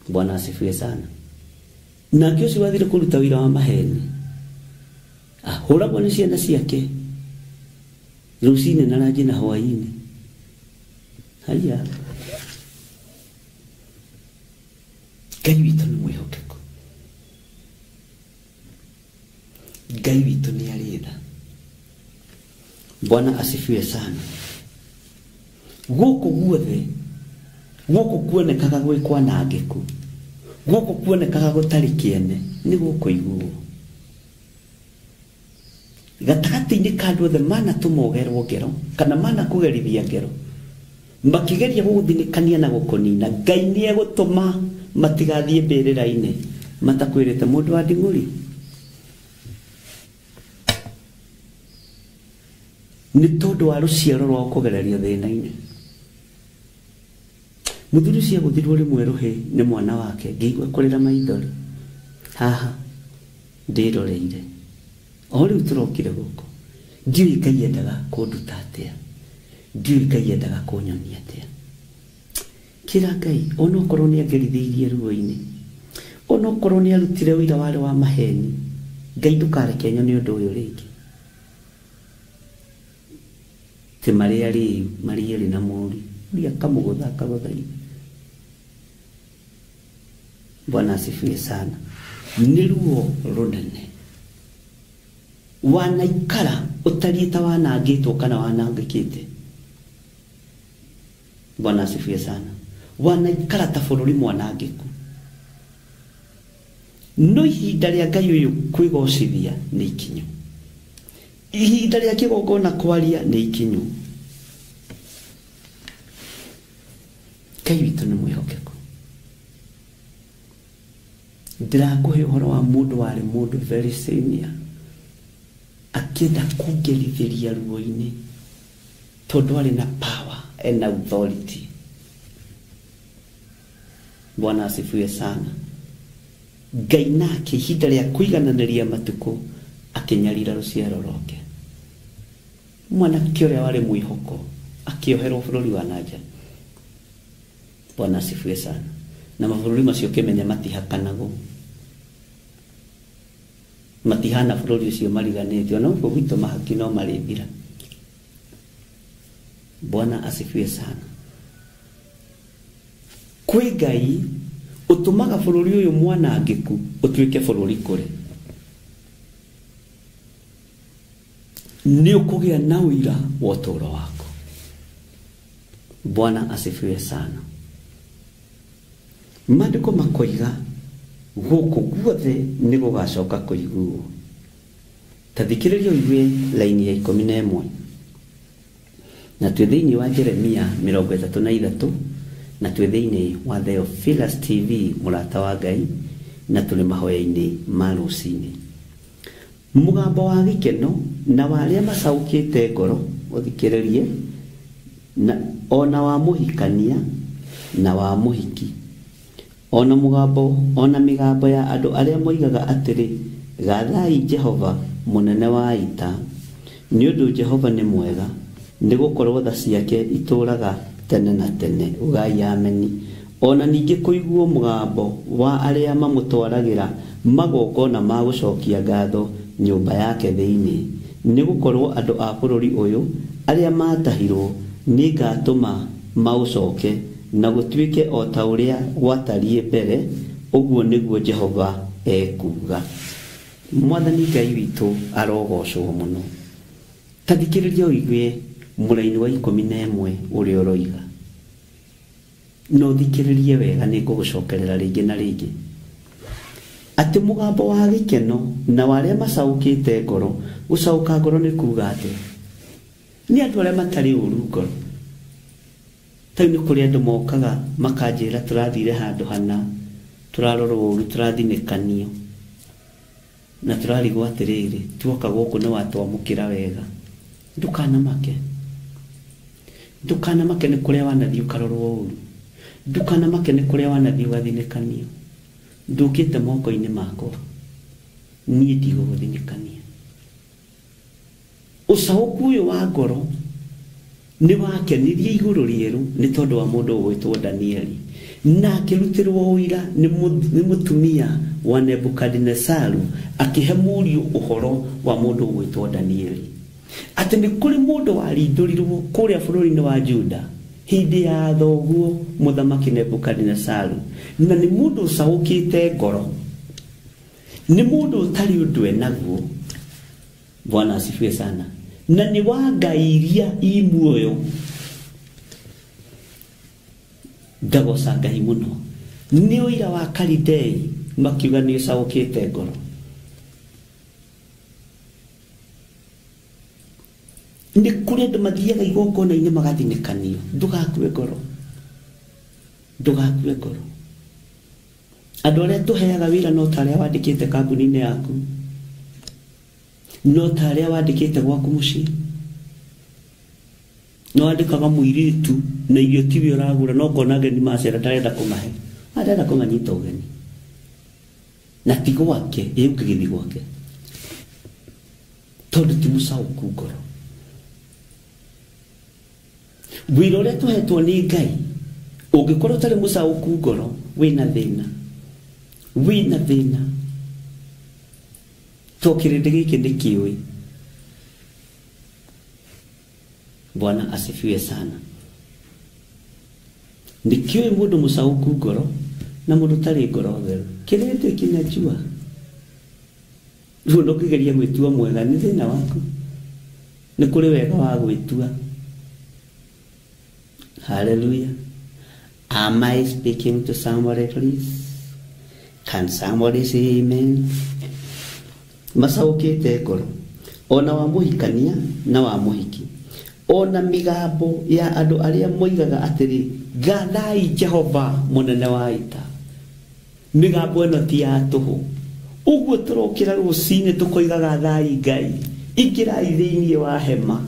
Bwana asifiwe sana. Nake ũcio wathire kũruta wĩra wa maheni ahũragwo nĩ ciana ciake rũcinĩ na ranji na hwaĩ-inĩ. Haya, Ngai witũ nĩ mwĩhokeku. Ngai witũ nĩ arĩ tha. Bwana asifiwe sana. Gũkũ guothe, gũkũ kuonekaga gwĩ kwanangĩku, gũkũ kuonekaga gũtarĩ kĩene, nĩ gũkũ iguo. Gatagatĩ-inĩ ka andũ othe manatũma ũgerwo ngero kana manakũgerithia ngero, makĩgeria gũgũthinĩkania na gũkũnina, Ngai nĩ egũtũma matigathiĩ mbĩrĩra-inĩ matakwĩrĩte mũndũ wa nding'ũri. Nĩ tondũ wa rũciaro rwao kũgererio thĩna-inĩ. Mũthuri ũcio agũthirwo rĩmwe rũhĩ nĩ mwana wake, ngĩigua kũrĩra maithori. Haha ndĩroreire o rĩu tũrokire gũkũ, ndiũĩ Ngai endaga kũnduta atĩa, ndiũĩ Ngai endaga kũnyonia atĩa. Kĩra Ngai onokorwo nĩ angerithĩirie ruo-inĩ, onokorwo nĩ arutire ũira warĩ wa maheni, Ngai ndũkareke nyone ũndũ ũyũ rĩngĩ. Ti marĩa rĩu marĩ erĩ na mũri ũrĩa akamũgũtha akagũtha ithe. Bwana asifiwe sana. Nĩ ruo rũnene wanaikara ũtariĩ ta wanangĩtwo kana wanangĩkĩte. Bwana asifiwe sana. Wanaikara ta bũrũri mwanangĩku, no ihinda rĩa Ngai ũyũ kwĩgocithia nĩ ikinyu, ihinda rĩa kĩgongona kwaria nĩ ikinyu. Ngai witũ nĩ mwĩhokeku. Ndĩrakũhe ũhoro wa mũndũ warĩ mũndũ very senior akĩenda kũngerithĩria ruo-inĩ tondũ arĩ na power and authority. Bwana asifiwe sana. Ngai nake ihinda rĩa kũigananĩria matukũ akĩnyarira rũciaro rwake. Mwanake ũrĩa warĩ mwĩhoko akĩoherwo bũrũri wa nanja. Bwana asifiwe sana. Na mabũrũri macio ũkĩmenya matihakanagwo, matihana bũrũri ũcio mariganĩtio, ona gũkũ gwitũ mahaki no marĩthira. Bwana asifiwe sana. Kwĩ Ngai ũtũmaga bũrũri ũyũ mwanangĩku ũtuĩke bũrũri kũrĩ. Nĩ ũkũgĩa na ũira wa ũtũũro waku. Bwana asifiwe sana. Maandĩko makoiga gũkũ guothe nĩ gũgacoka kũiguo. Ta thikĩrĩria ũigue laini ya 11. Na twĩ thĩinĩ wa Jeremia 33 na twĩ thĩinĩ wa Theophilus TV mũrata wa Ngai, na tũrĩ mahoya-inĩ ma rũcinĩ. Mũgambo wa gĩkeno na wa arĩa macaũkĩte ngoro ũthikĩrĩrie, na ona wa mũhikania na wa mũhiki, ona mũgambo ona mĩgambo ya andũ arĩa moigaga atĩrĩ, gathai Jehova mũnene wa ita, nĩ ũndũ Jehova nĩ mwega, nĩ gũkorwo tha ciake itũũraga tene na tene. Ugai ameni. Ona ningĩ kũiguo mũgambo wa arĩa mamũtwaragĩra magongona ma gũcokia ngatho nyũmba yake thĩinĩ, nĩ gũkorwo andũ a bũrũri ũyũ arĩa matahirwo nĩ ngatũma maũcoke na gũtuĩke o ta ũrĩa gwatariĩ mbere, ũguo nĩguo Jehova ekuuga. Mwathani Ngai witũ arogocwo mũno. Ta thikĩrĩria ũigue mũraini wa 11 ũrĩa ũroiga. No thikĩrĩrie wega, nĩ ngũgũcokerera rĩngĩ na rĩngĩ. Atĩ mũgambo wa gĩkeno na wa arĩa macaũkĩte ngoro. Gũcaũka ngoro nĩ kuuga atĩa? Nĩ andũ arĩa matarĩ ũru ngoro. Ta rĩu nĩ kũrĩ andũ mokaga makanjĩra tũrathire handũ hana, tũrarorwo ũru, tũrathinĩkanio na tũrarigwo atĩrĩrĩ, tuoka gũkũ nĩ watwamũkĩra wega. Ndũkanamake. Ndũkanamake nĩ kũrĩa wanathiĩ ũkarorwo ũru. Ndũkanamake nĩ kũrĩa wanathiĩ ũgathinĩkanio. Ndũkĩte moko-inĩ makwa, niĩ ndigũgũthinĩkania. Ũcaũku ũyũ wa ngoro nĩ wakenirie igũrũ rĩerũ nĩ tondũ wa mũndũ ũgwĩtwo Danieli, na akĩrutĩrwo ũira nĩ mũtumia wa Nebukadinesaru, akĩhe mũriũ ũhoro wa mũndũ ũgwĩtwo Danieli atĩ nĩ kũrĩ mũndũ warindũrirwo kũrĩa bũrũri-inĩ wa Juda hĩndĩ ya thoguo mũthamaki Nebukadinesaru, na nĩ mũndũ ũcaũkĩte ngoro, nĩ mũndũ ũtarĩ ũndũ enaguo. Bwana asifiwe sana. Na nĩ wa ngai iria i muoyo. Ngagoca Ngai mũno nĩ ũira wa Kalidei makiuga nĩ ũcaũkĩte ngoro. Nĩ kũrĩ andũ mathiaga igongona-inĩ magathinĩkanio. Ndũgakue ngoro, ndũgakue ngoro. Andũ arĩa tũheaga wĩra no ta arĩa wandĩkĩte kambuni-inĩ yaku, no ta arĩa wandĩkĩte gwaku mũciĩ. No wandĩkaga mũirĩtu na irio tiwe ũragũra, no ngona ageni macera ndarenda kũmahe, arenda kũmanyita ũgeni na ti gwake, ĩ ũngĩgĩthiĩ gwake tondũ ti mũcaũku ngoro. Wĩra ũrĩa tũhetwo nĩ Ngai, ũngĩkorwo ũtarĩ mũcaũku ngoro, wĩna thĩna, wĩna thĩna. To kĩrĩndĩ gĩkĩ nĩ kĩũĩ. Bwana asifiwe sana. Nĩ kĩũĩ mũndũ mũcaũku ngoro na mũndũ ũtarĩ ngoro theru. Kĩrĩndĩ kĩnajua. Rĩu ndũngĩgeria gwĩtua mwega, nĩ thĩna waku. Nĩ kũrĩ wega wa gwĩtua. Hallelujah. Am I speaking to somebody, please? Can somebody say amen? Macaũkĩte ngoro, ona wa mũhikania na wa mũhiki, ona mĩgambo ya andũ arĩa moigaga atĩrĩ, gathai Jehova mũnene wa ita. Mĩgambo ĩno ti ya tũhũ. Ũguo tũrokĩra rũcinĩ tũkoiga gathai Ngai, ingĩrai thĩinĩ wa hema,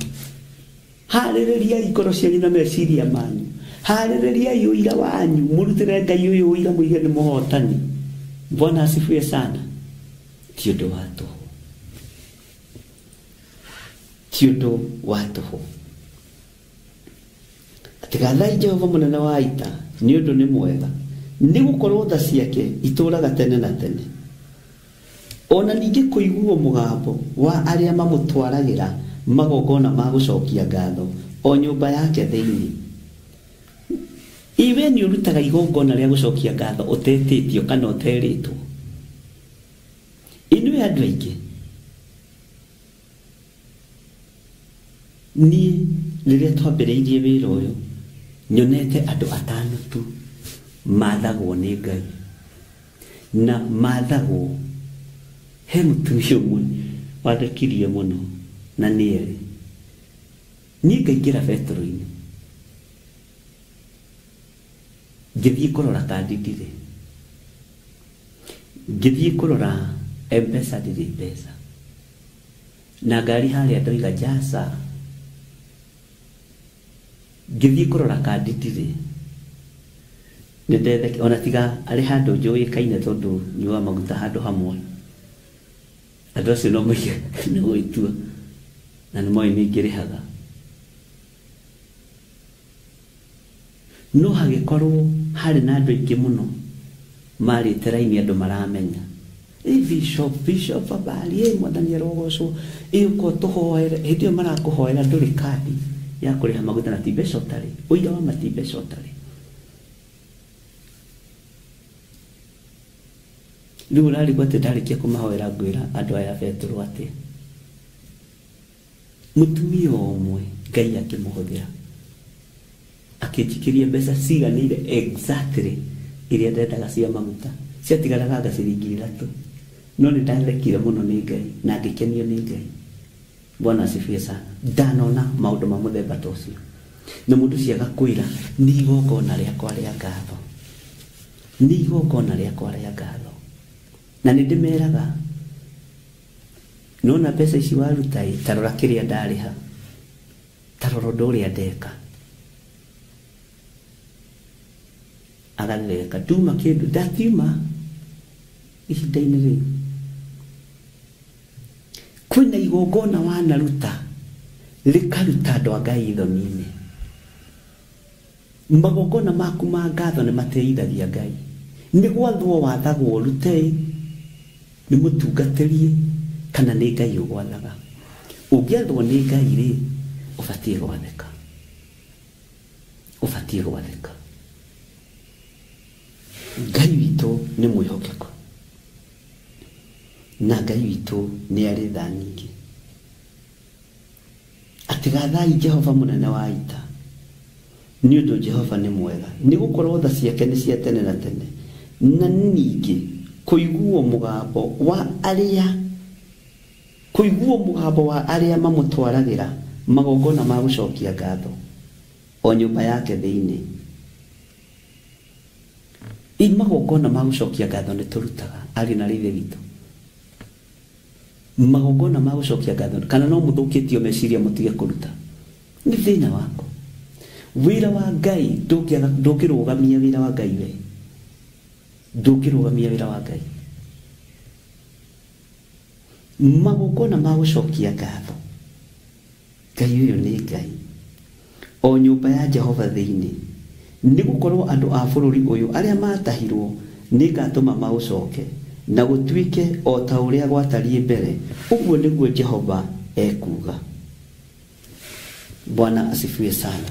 harĩrĩriai ngoro cianyu na meciria manyu, harĩrĩriai ũira wanyu, mũrutĩre Ngai ũyũ ũira mũige nĩ mũhotani. Bwana asifiwe sana. Ti ũndũ wa tũhũ, ti ũndũ wa tũhũ. Atĩ gathai Jehova mũnene wa ita nĩ ũndũ nĩ mwega, nĩ gũkorwo tha ciake itũũraga tene na tene. Ona ningĩ kũiguo mũgambo wa arĩa mamũtwaragĩra magongona ma gũcokia ngatho o nyũmba yake thĩinĩ. Iwe nĩ ũrutaga igongona rĩa gũcokia ngatho ũtetĩtio kana ũterĩtwo. Inyuĩ andũ aingĩ, niĩ rĩrĩa twambĩrĩirie wĩra ũyũ nyonete andũ atano tu mathagwo nĩ Ngai, na mathagwo. He mũtumia ũmwe wathekirie mũno na nĩ erĩ. Niĩ ngaingĩra betũrũ-inĩ ngĩthiĩ kũrora kandi ndirĩ, ngĩthiĩ kũrora M-Pesa ndirĩ mbeca, na ngari harĩa ndoiga jaca. Ngĩthiĩ kũrora kandi ndirĩ, nĩ ona tiga arĩ handũ njũĩkaine tondũ nyuaga maguta handũ hamwe, andũ acio no moige nĩ gwĩtua na nĩ moĩ nĩ ngĩrĩhaga. No hagĩkorwo harĩ na andũ aingĩ mũno marĩte raini, andũ maramenya ĩ bishop, bishop habari, ĩ mwathani arogocwo, ĩ ũka ũtũhoere. Hĩndĩ ĩyo marakũhoera ndũrĩ kandi ya kũrĩha maguta na ti mbeca ũtarĩ, ũira wa ma ti mbeca ũtarĩ. Rĩu ũrarigwo atĩ ndarĩkia kũmahoera ngwĩra andũ aya betũrũ atĩ mũtumia ũmwe Ngai akĩmũhũthĩra akĩnjikĩria mbeca ciganĩire exactly iria ndendaga cia maguta, ciatigaraga anga ciringi 3. No nĩ ndathekire mũno nĩ Ngai na ngĩkenio nĩ Ngai. Bwana asifiwe sana. Ndanona maũndũ ma mũthemba ta ũcio, na mũndũ ũcio agakwĩra nĩ igongona rĩakwa rĩa ngatho, nĩ igongona rĩakwa rĩa ngatho. Na nĩ ndĩmeraga, nona mbeca ici waruta ĩ, ta rora kĩrĩa ndarĩha, ta rora ũndũ ũrĩa ndeka. Agatheka, nduma kĩndũ, ndatiuma ihinda-inĩ rĩu. Kwĩna igongona wanaruta Rĩkaruta andũ a Ngai thoni-inĩ. Magongona maku ma ngatho nĩ mateithagia Ngai. Nĩ gwathwo wathagwo ũrute, nĩ mũtungatĩrie, kana nĩ Ngai ũgwathaga. Ũngĩathwo nĩ Ngai rĩ, ũbatiĩ gwathĩka. Ũbatiĩ gwathĩka. Ngai witũ nĩ mwĩhokeku. Na Ngai witũ nĩ arĩ tha nyingĩ. Atigathai Jehova mũnene wa ita. Nĩ ũndũ Jehova nĩ mwega. Nĩ gũkorwo tha ciake nĩ cia tene na tene. Na ningĩ kũiguo mũgambo wa arĩa kũiguo mũgambo wa arĩa mamũtwaragĩra magongona ma gũcokia ngatho o nyũmba yake thĩinĩ. I magongona ma gũcokia ngatho nĩ tũrutaga ariũ na ithe witũ. Magongona ma gũcokia ngatho kana no mũthũkĩtio meciria mũtige kũruta. Nĩ thĩna wako. Wĩra wa Ngai ndũngĩrũgamia wĩra wa Ngai we. Ndũngĩrũgamia wĩra wa Ngai. Magongona ma gũcokia ngatho. Ngai ũyũ nĩ Ngai. O nyũmba ya Jehova thĩinĩ. Nĩ gũkorwo andũ a bũrũri ũyũ arĩa matahirwo nĩ ngatũma maũcoke na gũtuĩke o ta ũrĩa gwatariĩ mbere. Ũguo nĩguo Jehova ekuuga. Bwana asifiwe sana.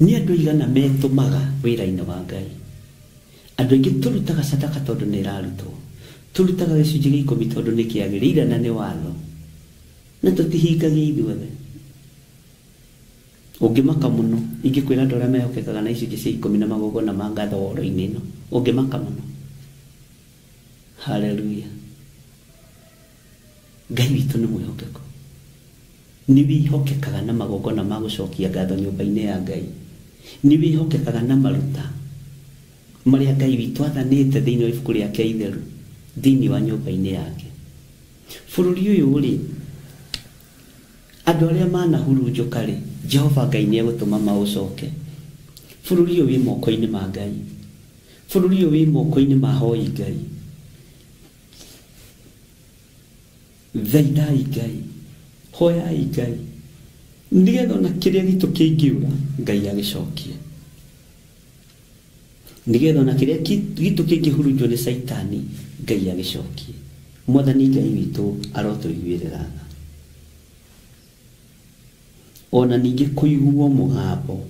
Nĩ andũ aigana metũmaga wĩra-inĩ wa Ngai. Andũ aingĩ tũrutaga sadaka tondũ nĩ ĩrarutwo. Tũrutaga gĩcunjĩ gĩa ikũmi tondũ nĩ kĩagĩrĩire na nĩ watho. Na tũtihingagia ithuothe. Ũngĩmaka mũno, ingĩkwĩra andũ arĩa mehokekaga na icunjĩ cia ikũmi na magongona ma ngatho horo-inĩ ĩno. Ũngĩmaka mũno. Haleluya. Ngai witũ nĩ mwĩhokeku. Nĩ wĩhokekaga na magongona ma gũcokia ngatho nyũmba-inĩ ya Ngai. Nĩ wĩhokekaga na maruta marĩa Ngai witũ athanĩte thĩinĩ wa ibuku rĩake itheru thĩinĩ wa nyũmba-inĩ yake. Bũrũri ũyũ rĩ, andũ arĩa manahurunjũka rĩ, Jehova Ngai nĩ egũtũma maũcoke. Bũrũri ũyũ wĩ moko-inĩ ma Ngai. Bũrũri ũyũ wĩ moko-inĩ ma hoi Ngai. Thaithai Ngai. Hoyai Ngai. Nĩgetha ona kĩrĩa gitũ kĩngĩũra Ngai agĩcokie. Nĩgetha ona kĩrĩa gitũ kĩngĩhurunjwo nĩ Caitani Ngai agĩcokie. Mwathani Ngai witũ arotũiguĩrĩra tha. Ona ningĩ kũiguo mũgambo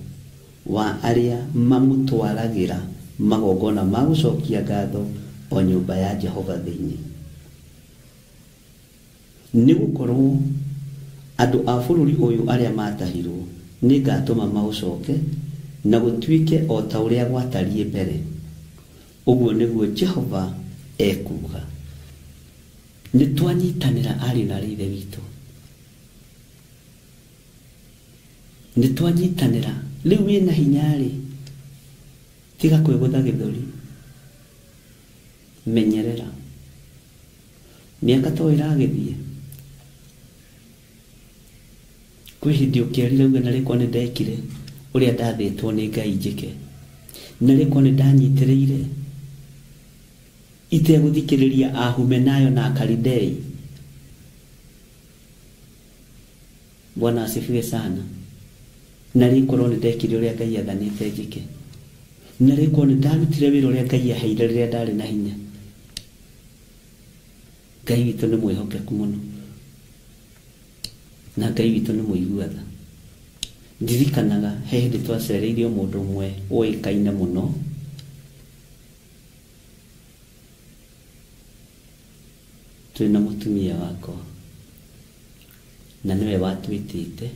wa arĩa mamũtwaragĩra magongona ma gũcokia ngatho o nyũmba ya Jehova thĩinĩ. Nĩ gũkorwo andũ a bũrũri ũyũ arĩa matahirwo nĩ ngatũma maũcoke na gũtuĩke o ta ũrĩa gwatariĩ mbere. Ũguo nĩguo Jehova ekuuga. Nĩ twanyitanĩra ariũ na ithe witũ. Nĩ twanyitanĩra. Rĩu wĩna hinya rĩ, tiga kwĩgũtha gĩthũri. Menyerera. Mĩaka to ĩragĩthiĩ. Kwĩ hĩndĩ ũkĩerire uge na rĩkwa nĩ ndekire ũrĩa ndathĩtwo nĩ Ngai njĩke. Na rĩkwa nĩ ndanyitĩrĩire itegũthikĩrĩria Ahumenayo na Akalidei. Bwana asifiwe sana. Na rĩkorwo nĩ ndekire ũrĩa Ngai athanĩte njĩke. Na rĩkorwo nĩ ndarutire wĩra ũrĩa Ngai aheire rĩrĩa ndarĩ na hinya. Ngai witũ nĩ mwĩhokeku mũno. Na Ngai witũ nĩ mũigua tha. Ndirikanaga he hĩndĩ twacereirio mũndũ ũmwe ũĩkaine mũno. Twĩna mũtumia wakwa. Na nĩwe watwĩtĩte.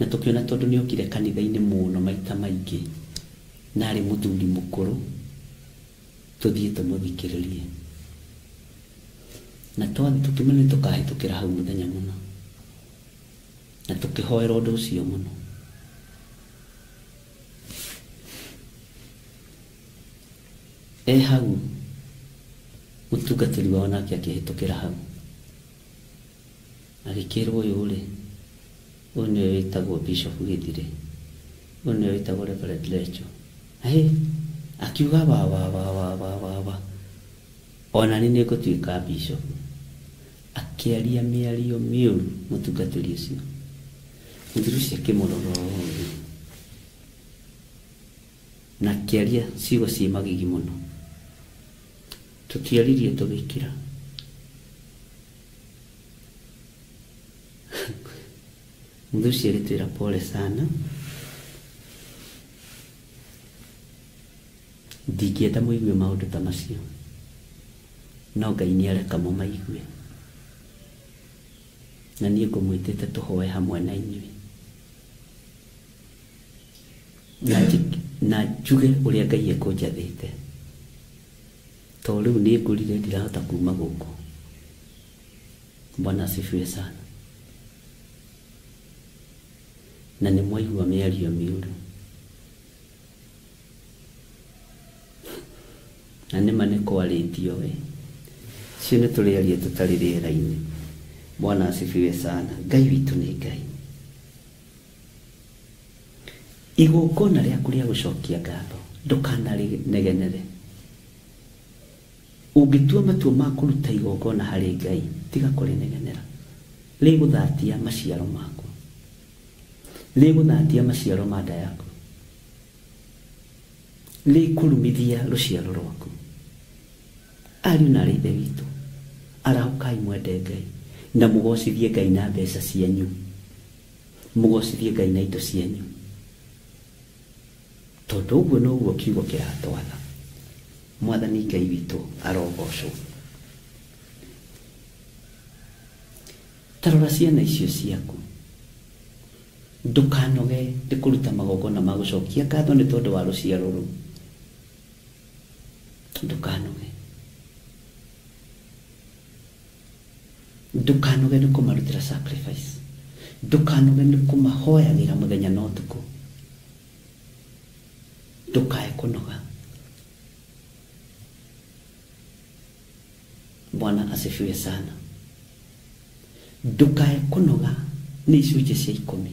Na tũkĩona tondũ nĩ okire kanitha-inĩ mũno maita maingĩ. Na arĩ mũthuri mũkũrũ. Tũthiĩ tũmũthikĩrĩrie. Na twathiĩ tũkĩmenya nĩ tũkahĩtũkĩra hau mũthenya mũno. Na tũkĩhoera ũndũ ũcio mũno. E hau mũtungatĩri wao nake akĩhĩtũkĩra hau. Agĩkĩrwo ũyũ rĩ, ũyũ nĩwe wĩtagwo Bishop Gĩthire. Ũyũ nĩwe wĩtagwo Reverend Lecho. Hĩ, akiuga wa wa wa wa wa wa wa. Ona niĩ nĩngũtuĩka bishop. Akĩaria mĩario mĩũru mũtungatĩri ũcio. Mũthuri ũcio akĩmũrora ũũ na akĩaria ciugo ciĩ magigi mũno. Tũtiaririe tũgĩkira. Mũthuri ũcio agĩtwĩra pole sana, ndingĩenda mũigue maũndũ ta macio, no Ngai nĩareka mũmaigue, na niĩ ngũmwĩtĩte tũhoe hamwe na inyuĩ, na njuge ũrĩa Ngai ekũnjathĩte, tondũ rĩu nĩ ngũrire ndirahota kuma gũkũ. Bwana asifiwe sana. Na nĩ mwaigua mĩario mĩũru, na nĩma nĩ kwarĩtio we, cio nĩ tũrĩaria tũtarĩ rĩera-inĩ. Bwana asifiwe sana. Ngai witũ nĩ Ngai. Igongona rĩaku rĩa gũcokia ngatho ndũkananegenere. Ũngĩtua matua ma kũruta igongona harĩ Ngai, tiga kũrĩnegenera. Rĩgũthatia maciaro maku, rĩgũthatia maciaro ma nda yaku, rĩkũrumithia rũciaro rwaku. Ariũ na aarĩ a Ithe witũ, arahũkai mwende Ngai na mũgocithie Ngai na mbeca cianyu, mũgocithie Ngai na indo cianyu, tondũ ũguo noguo kiugo kĩratwatha. Mwathani Ngai witũ arogocwo. Ta rora ciana icio ciaku, ndũkanoge nĩ kũruta magongona ma gũcokia ngatho nĩ tondũ wa rũciaro rũu. Ndũkanoge, ndũkanoge nĩ kũmarutĩra sacrifice, ndũkanoge nĩ kũmahoyagĩra mũthenya na ũtukũ. Ndũkae kũnoga. Bwana asifiwe sana. Ndũkae kũnoga nĩ icunjĩ cia 10.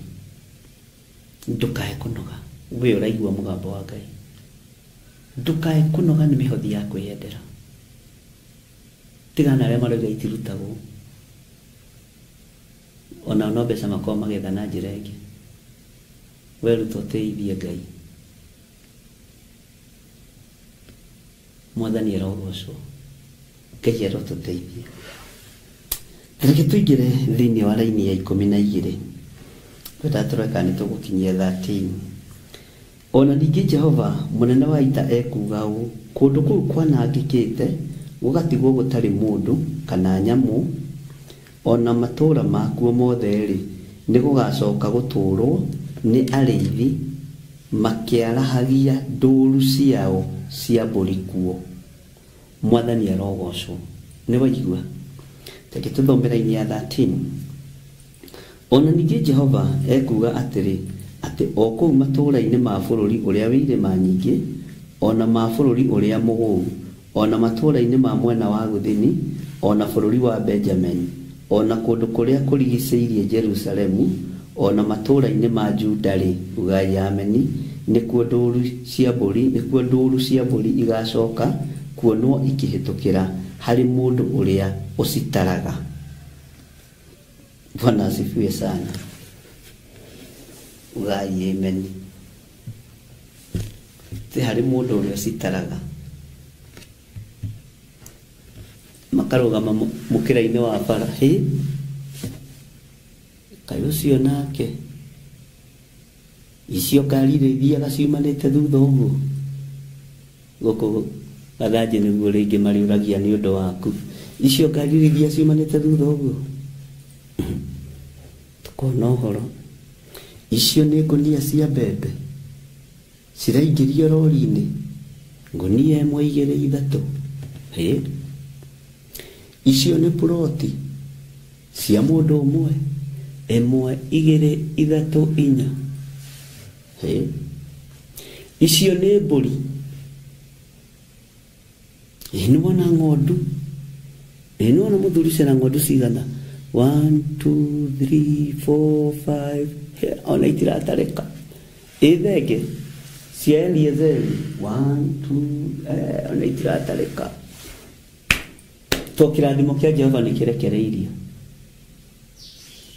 Ndũkae kũnoga we ũraigua mũgambo wa Ngai. Ndũkae kũnoga nĩ mĩhothi ya kwĩyendera. Tigana arĩa marauga itirutagwo, ona no mbeca makorwo magetha na njĩra ĩngĩ. Weruta ũtĩithie Ngai. Mwathani arogocwo. Ngai arotũteithia. Reke tũingĩre thĩinĩ wa raini ya 12. Twenda tũreka nĩ tũgũkinyia 13. Ona ningĩ Jehova mũnene wa ita ekuuga ũũ, kũndũ kũu kwanangĩkĩte gũgatigwo gũtarĩ mũndũ kana nyamũ, ona matũũra makuo mothe-rĩ, nĩ gũgacoka gũtũũrwo nĩ arĩithi makĩarahagia ndũũru ciao cia mbũri kuo. Mwathani arogocwo. Nĩ waigua? Reke tũthome raini ya 13. Ona ningĩ Jehova ekuuga atĩrĩ, atĩ o kũu matũũra-inĩ ma bũrũri ũrĩa wĩ irĩma nyingĩ, ona ma bũrũri ũrĩa mũgũu, ona matũũra-inĩ ma mwena wa gũthini, ona bũrũri wa Benjamini, ona kũndũ kũrĩa kũrigicĩirie Jerusalemu, ona matũũra-inĩ ma Juda-rĩ, ugai ameni, nĩkuo ndũũru cia mbũri igacoka kuonwo ikĩhĩtũkĩra harĩ mũndũ ũrĩa ũcitaraga. Bwana asifiwe sana. Ugai ameni. Ti harĩ mũndũ ũrĩa ũcitaraga. Makarũgama mũkĩra-inĩ wa bara. Hĩ, kaĩ ũcio nake, icio ngari iria ithiaga ciumanĩte thutha ũguo gũkũ Gathanjĩ nĩguo rĩngĩ marĩũragia nĩ ũndũ waku. Icio ngari iria ithiaga ciumanĩte thutha ũguo, tũkona ũhoro. Icio nĩ ngũnia cia mbembe ciraingĩrio rori-inĩ, ngũnia 1 2 3. Hĩ, icio nĩ puroti cia mũndũ ũmwe, 1 2 3 4. Hĩ, icio nĩ mbũri. Ĩ nĩwona ng'ondu, ĩ nĩwona mũthuri ũcio na ng'ondu cigana? 1 2 3 4 5, ona itiratarĩka. Ĩ thenge cia Eliezeri 1 2, ona itiratarĩka. To kĩrathimo kĩa Jehova nĩ kĩrekereirio.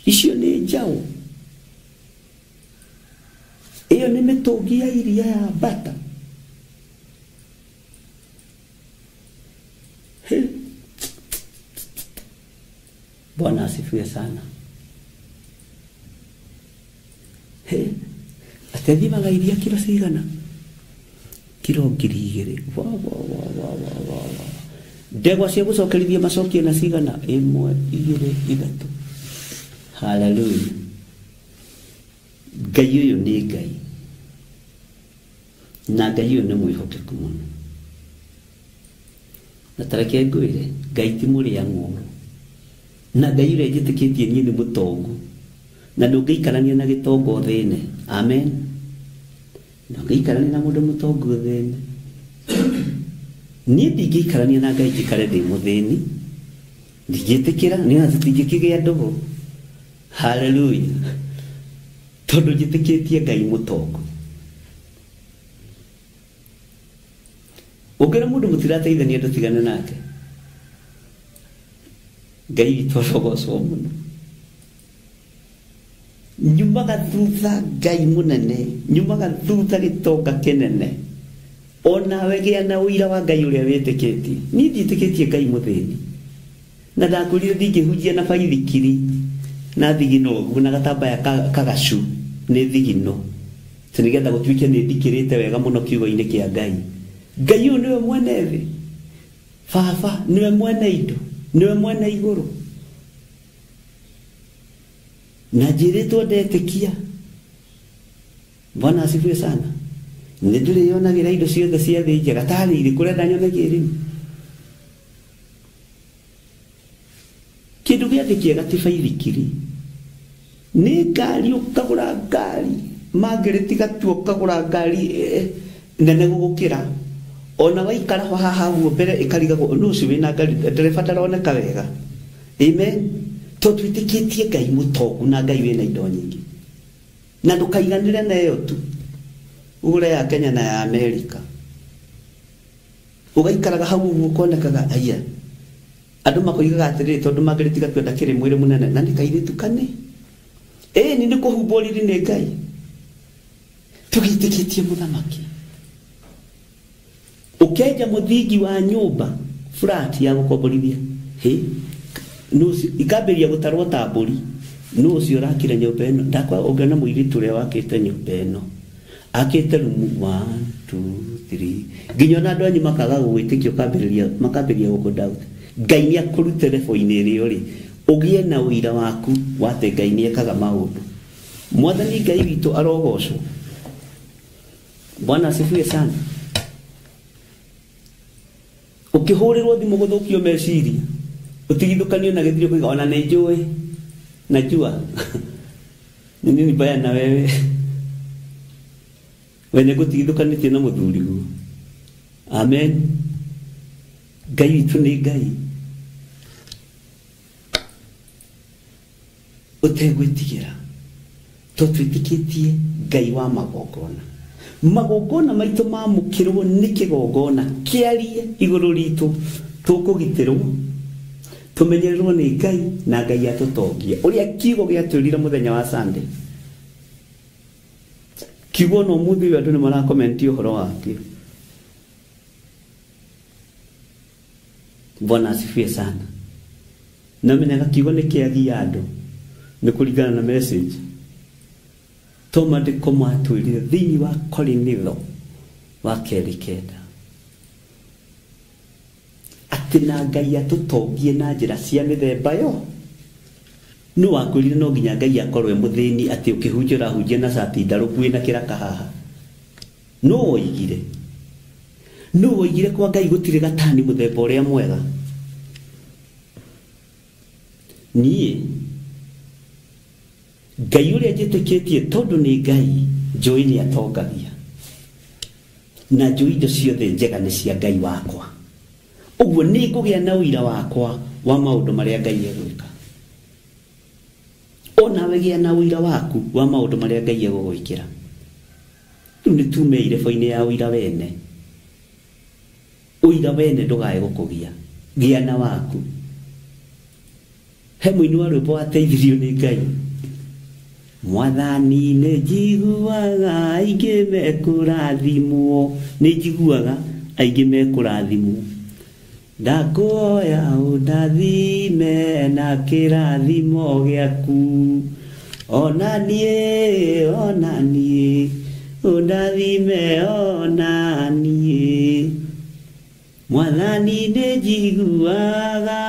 Icio nĩ njaũ. Ĩyo nĩ mĩtũngi ya iria ya mbata. Bwana asifiwe sana. Atethimaga iria kiro cigana? Kiro 2,000. Wa wa wa wa wa wa. Ndegwa cia gũcokerithia macokio na cigana? 1 2 3. Hallelujah. Ngai ũyũ nĩ Ngai. Na Ngai ũyũ nĩ mwĩhokeku mũno. Na tareke ngwĩre, Ngai ti mũrĩa ng'ũũrũ. Na Ngai ũrĩa njĩtĩkĩtie niĩ nĩ mũtongu. Na ndũngĩikarania na gĩtongo thĩne. Amen. Ndũngĩikarania na mũndũ mũtongu thĩne. Niĩ ndingĩikarania na Ngai njikare ndĩ mũthĩni. Ndingĩtĩkĩra, nĩ ona tũtingĩkĩgĩa ndũgũ. Hallelujah. Tondũ njĩtĩkĩtie Ngai mũtongu. Ũngĩra mũndũ mũtirateithania ndũtigane nake. Ngai witũ arogocwo mũno. Nyumaga thutha Ngai mũnene, nyumaga thutha gĩtonga kĩnene. Onawe gĩa na ũira wa Ngai ũrĩa wĩtĩkĩtie. Niĩ ndiĩtĩkĩtie Ngai mũthĩni. Na ndakwĩrire ndingĩhunjia na baithikiri na thigino ũguo na gatambaya kagacu nĩ thigino. Atĩ nĩgetha gũtuĩke nĩ ndikĩrĩte wega mũno kiugo-inĩ kĩa Ngai. Ngai ũyũ nĩwe mwene thĩ. Baba nĩwe mwene indo, nĩwe mwene igũrũ. Na njĩrĩtwo ndetĩkia. Bwana asifiwe sana. Nĩ ndĩrĩyonagira indo ciothe cia thĩ njega tarĩ irĩ kũrĩa ndanyonagia rĩu. Kĩndũ gĩa thĩ kĩega ti baithikiri. Nĩ ngari ũkagũra ngari, mangĩrĩti gatua ũkagũra ngari nene gũgũkĩra. Ona waikara haha ũguo mbere ĩkarigagwo nũ ũcio wĩna ngari, ndereba ndaroneka wega. Amen. Tondũ twĩtĩkĩtie Ngai mũtongu na Ngai wĩna indo nyingĩ. Na ndũkaiganĩre na ĩyo tu. Ũgũre ya Kenya na ya Amerika. Ũgaikaraga hau ũguo ũkonekaga aya. Andũ makoigaga atĩrĩrĩ tondũ mangĩrĩti gatua ndakĩrĩ mwĩrĩ mũnene na nĩ kairĩtu kane. Ĩĩ nĩ kũhumbwo riri nĩ Ngai. Tũgĩtĩkĩtie mũthamaki. Ũkenja mũthingi wa nyũmba flat ya gũkomborithia. Hĩ ikambĩrĩria gũtarwo ta mbũri. Nũ ũcio ũrakire nyũmba ĩno? Ndakwa ũngĩona mũirĩtu ũrĩa wakĩte nyũmba ĩno. Akĩte rumu 1 2 3 nginya ona andũ anyu makaga gũgwĩtĩkia ũkambĩrĩria makambĩrĩria gũkũ doubt. Ngai nĩ akũrute rebo-inĩ ĩrĩa ũrĩ. Ũgĩe na ũira waku wa atĩ Ngai nĩ ekaga maũndũ. Mwathani Ngai witũ arogocwo. Bwana asifiwe sana. Ũkĩhũrĩrwo thimũ gũthũkio meciria, ũtigithũkanio na gĩthirio kũiga ona nĩ njũĩ, najua. Nĩ nini mbaya na wewe. We nĩ ngũtigithũkanĩtie na mũthuriguo. Amen. Ngai witũ nĩ Ngai ũtegwĩtigĩra. Tondũ twĩtĩkĩtie Ngai wa magongona. Magongona maitũ mamũkĩrwo nĩ kĩgongona kĩarie igũrũ ritũ, tũkũgitĩrwo, tũmenyererwo nĩ Ngai na Ngai atũtongie. Ũrĩa kiugo gĩatwĩrire mũthenya wa Sunday. Kiugo no mũthĩ ũyũ andũ nĩ marakomenti ũhoro wakĩo. Bwana asifiwe sana. Na menyaga kiugo nĩ kĩagia andũ nĩ kũringana na message. To maandĩko matwĩrire thĩinĩ wa Korinitho wa 2:9 atĩ na Ngai atũtongie na njĩra cia mĩthemba yo. Nũ wakwĩrire no nginya Ngai akorwo e mũthĩni atĩ ũkĩhunjia ũrahunjia na cati ndarũku wĩna kĩraka haha? Nũ woigire? Nũ woigire kwa Ngai gũtirĩ gatani mũthemba ũrĩa mwega? Niĩ Ngai ũrĩa njĩtĩkĩtie tondũ nĩ Ngai njũĩ nĩ atongagia. Na njũĩ indo ciothe njega nĩ cia Ngai wakwa. Ũguo nĩ ngũgĩa na ũira wakwa wa maũndũ marĩa Ngai egwĩka. Onawe gĩa na ũira waku wa maũndũ marĩa Ngai egũgwĩkĩra. Rĩu nĩ tume irebo-inĩ ya ũira wene. Ũira wene ndũgae gũkũgia. Gĩa na waku. He mũini wa rwĩmbo wateithirio nĩ Ngai. Mwathani nĩ njiguaga aingĩ mekũrathimwo, nĩ njiguaga aingĩ mekũrathimwo. Ndakuoya ũndathime na kĩrathimo gĩaku, ona niĩ, ona niĩ, ũndathime ona niĩ. Mwathani nĩ njiguaga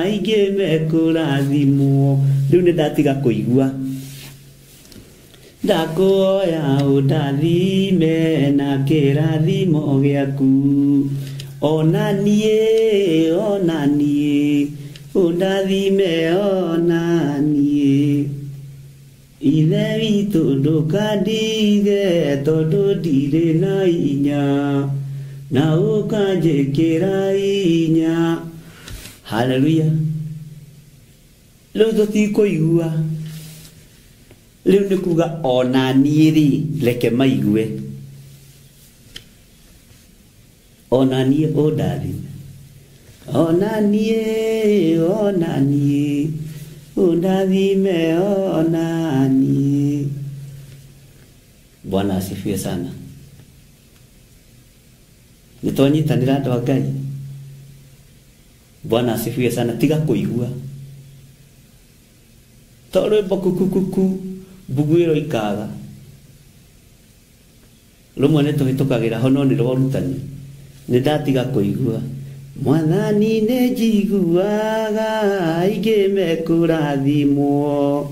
aingĩ mekũrathimwo. Rĩu nĩ ndatiga kũigua. Ndakuoya ũndathime na kĩrathimo gĩaku, ona niĩ, ona niĩ, ũndathime ona niĩ. Ithe witũ ndũkandige tondũ ndirĩ na hinya, na ũkanjĩkĩra hinya. Haleluya. Rĩu tũtikũigua. Rĩu nĩ kuga ona niĩ rĩ, reke maigue. Ona niĩ ũndathime. Ona niĩ, ona niĩ, ũndathime ona niĩ. Bwana asifiwe sana. Nĩ twanyitanĩra andũ a Ngai. Bwana asifiwe sana. Tiga kũigua. To rwĩmbo kukukuku mbugu ĩro ikaga. Rũmwe nĩ tũhĩtũkagĩra ho no nĩ rwa ũrutani. Nĩ ndatiga kũigua. Mwathani nĩ njiguaga aingĩ mekũrathimwo.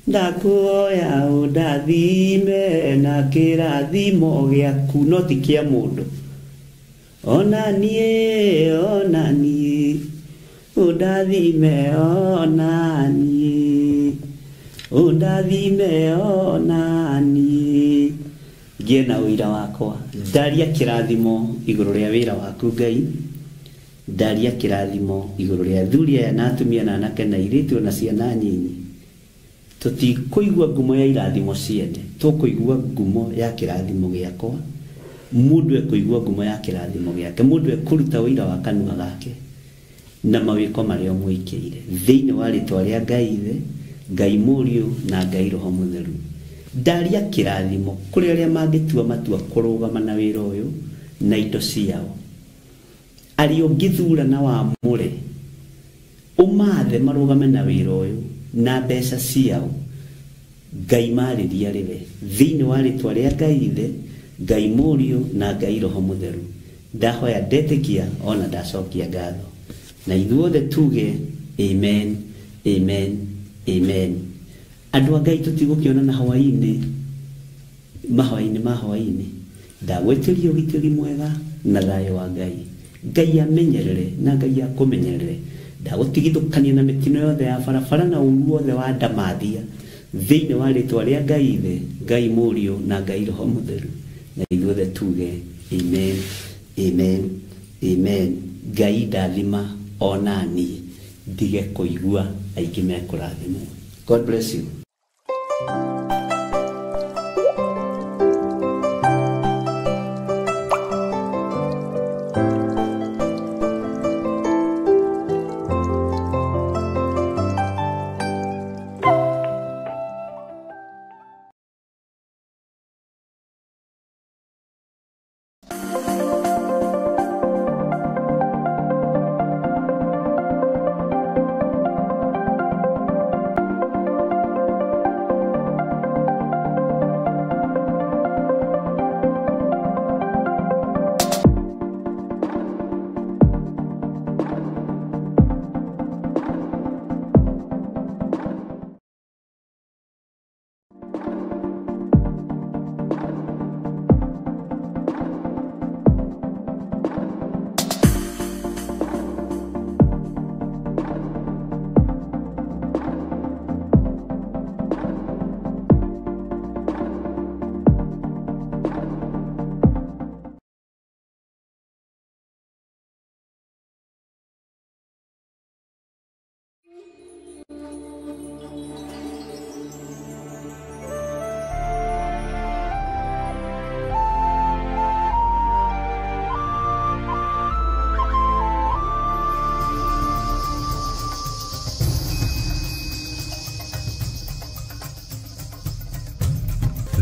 Ndakuoya ũndathime na kĩrathimo gĩaku, no ti kĩa mũndũ. Ona niĩ, ona niĩ, ũndathime ona niĩ, ũndathime ona niĩ. Ngĩe na ũira wakwa. Ndaria kĩrathimo igũrũ rĩa wĩra waku Ngai. Ndaria kĩrathimo igũrũ rĩa athuri aya na atumia na anake na airĩtu na ciana nyinyi. Tũtikũigua ngumo ya irathimo ciene, tũkũigua ngumo ya kĩrathimo gĩakwa. Mũndũ ekũigua ngumo ya kĩrathimo gĩake, mũndũ ekũruta ũira wa kanua gake na mawĩko marĩa ũmwĩkĩire. Thĩinĩ wa rĩtwa rĩa Ngai Ithe, Ngai Mũriũ na Ngai Roho Mũtheru. Ndaria kĩrathimo kũrĩ arĩa mangĩtua matua kũrũgama na wĩra ũyũ na indo ciao. Arĩa ũngĩthura na wamũre, ũmathe marũgame na wĩra ũyũ na mbeca ciao. Ngai marĩria rĩwe thĩinĩ wa rĩtwa rĩa Ngai Ithe, Ngai Mũriũ na Ngai Roho Mũtheru. Ndahoya ndetĩkia ona ndacokia ngatho. Na ithuothe tuge amen, amen, amen. Andũ a Ngai tũtigũkĩonana hwaĩ-inĩ, mahwaĩ-inĩ ma hwaĩ-inĩ. Ndagwĩtĩria ũgitĩri mwega na thayũ wa Ngai. Ngai amenyerere na Ngai akũmenyerere. Ndagũtigithũkania na mĩtino yothe ya barabara na ũru wothe wa ndamathia. Thĩinĩ wa rĩtwa rĩa Ngai Ithe, Ngai Mũriũ na Ngai Roho Mũtheru. Na ithuothe tuge amen, amen, amen. Ngai ndathima ona niĩ ndige kũigua aingĩ mekũrathimwo. God bless you.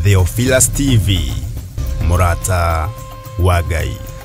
Theophilus TV, mũrata wa Ngai.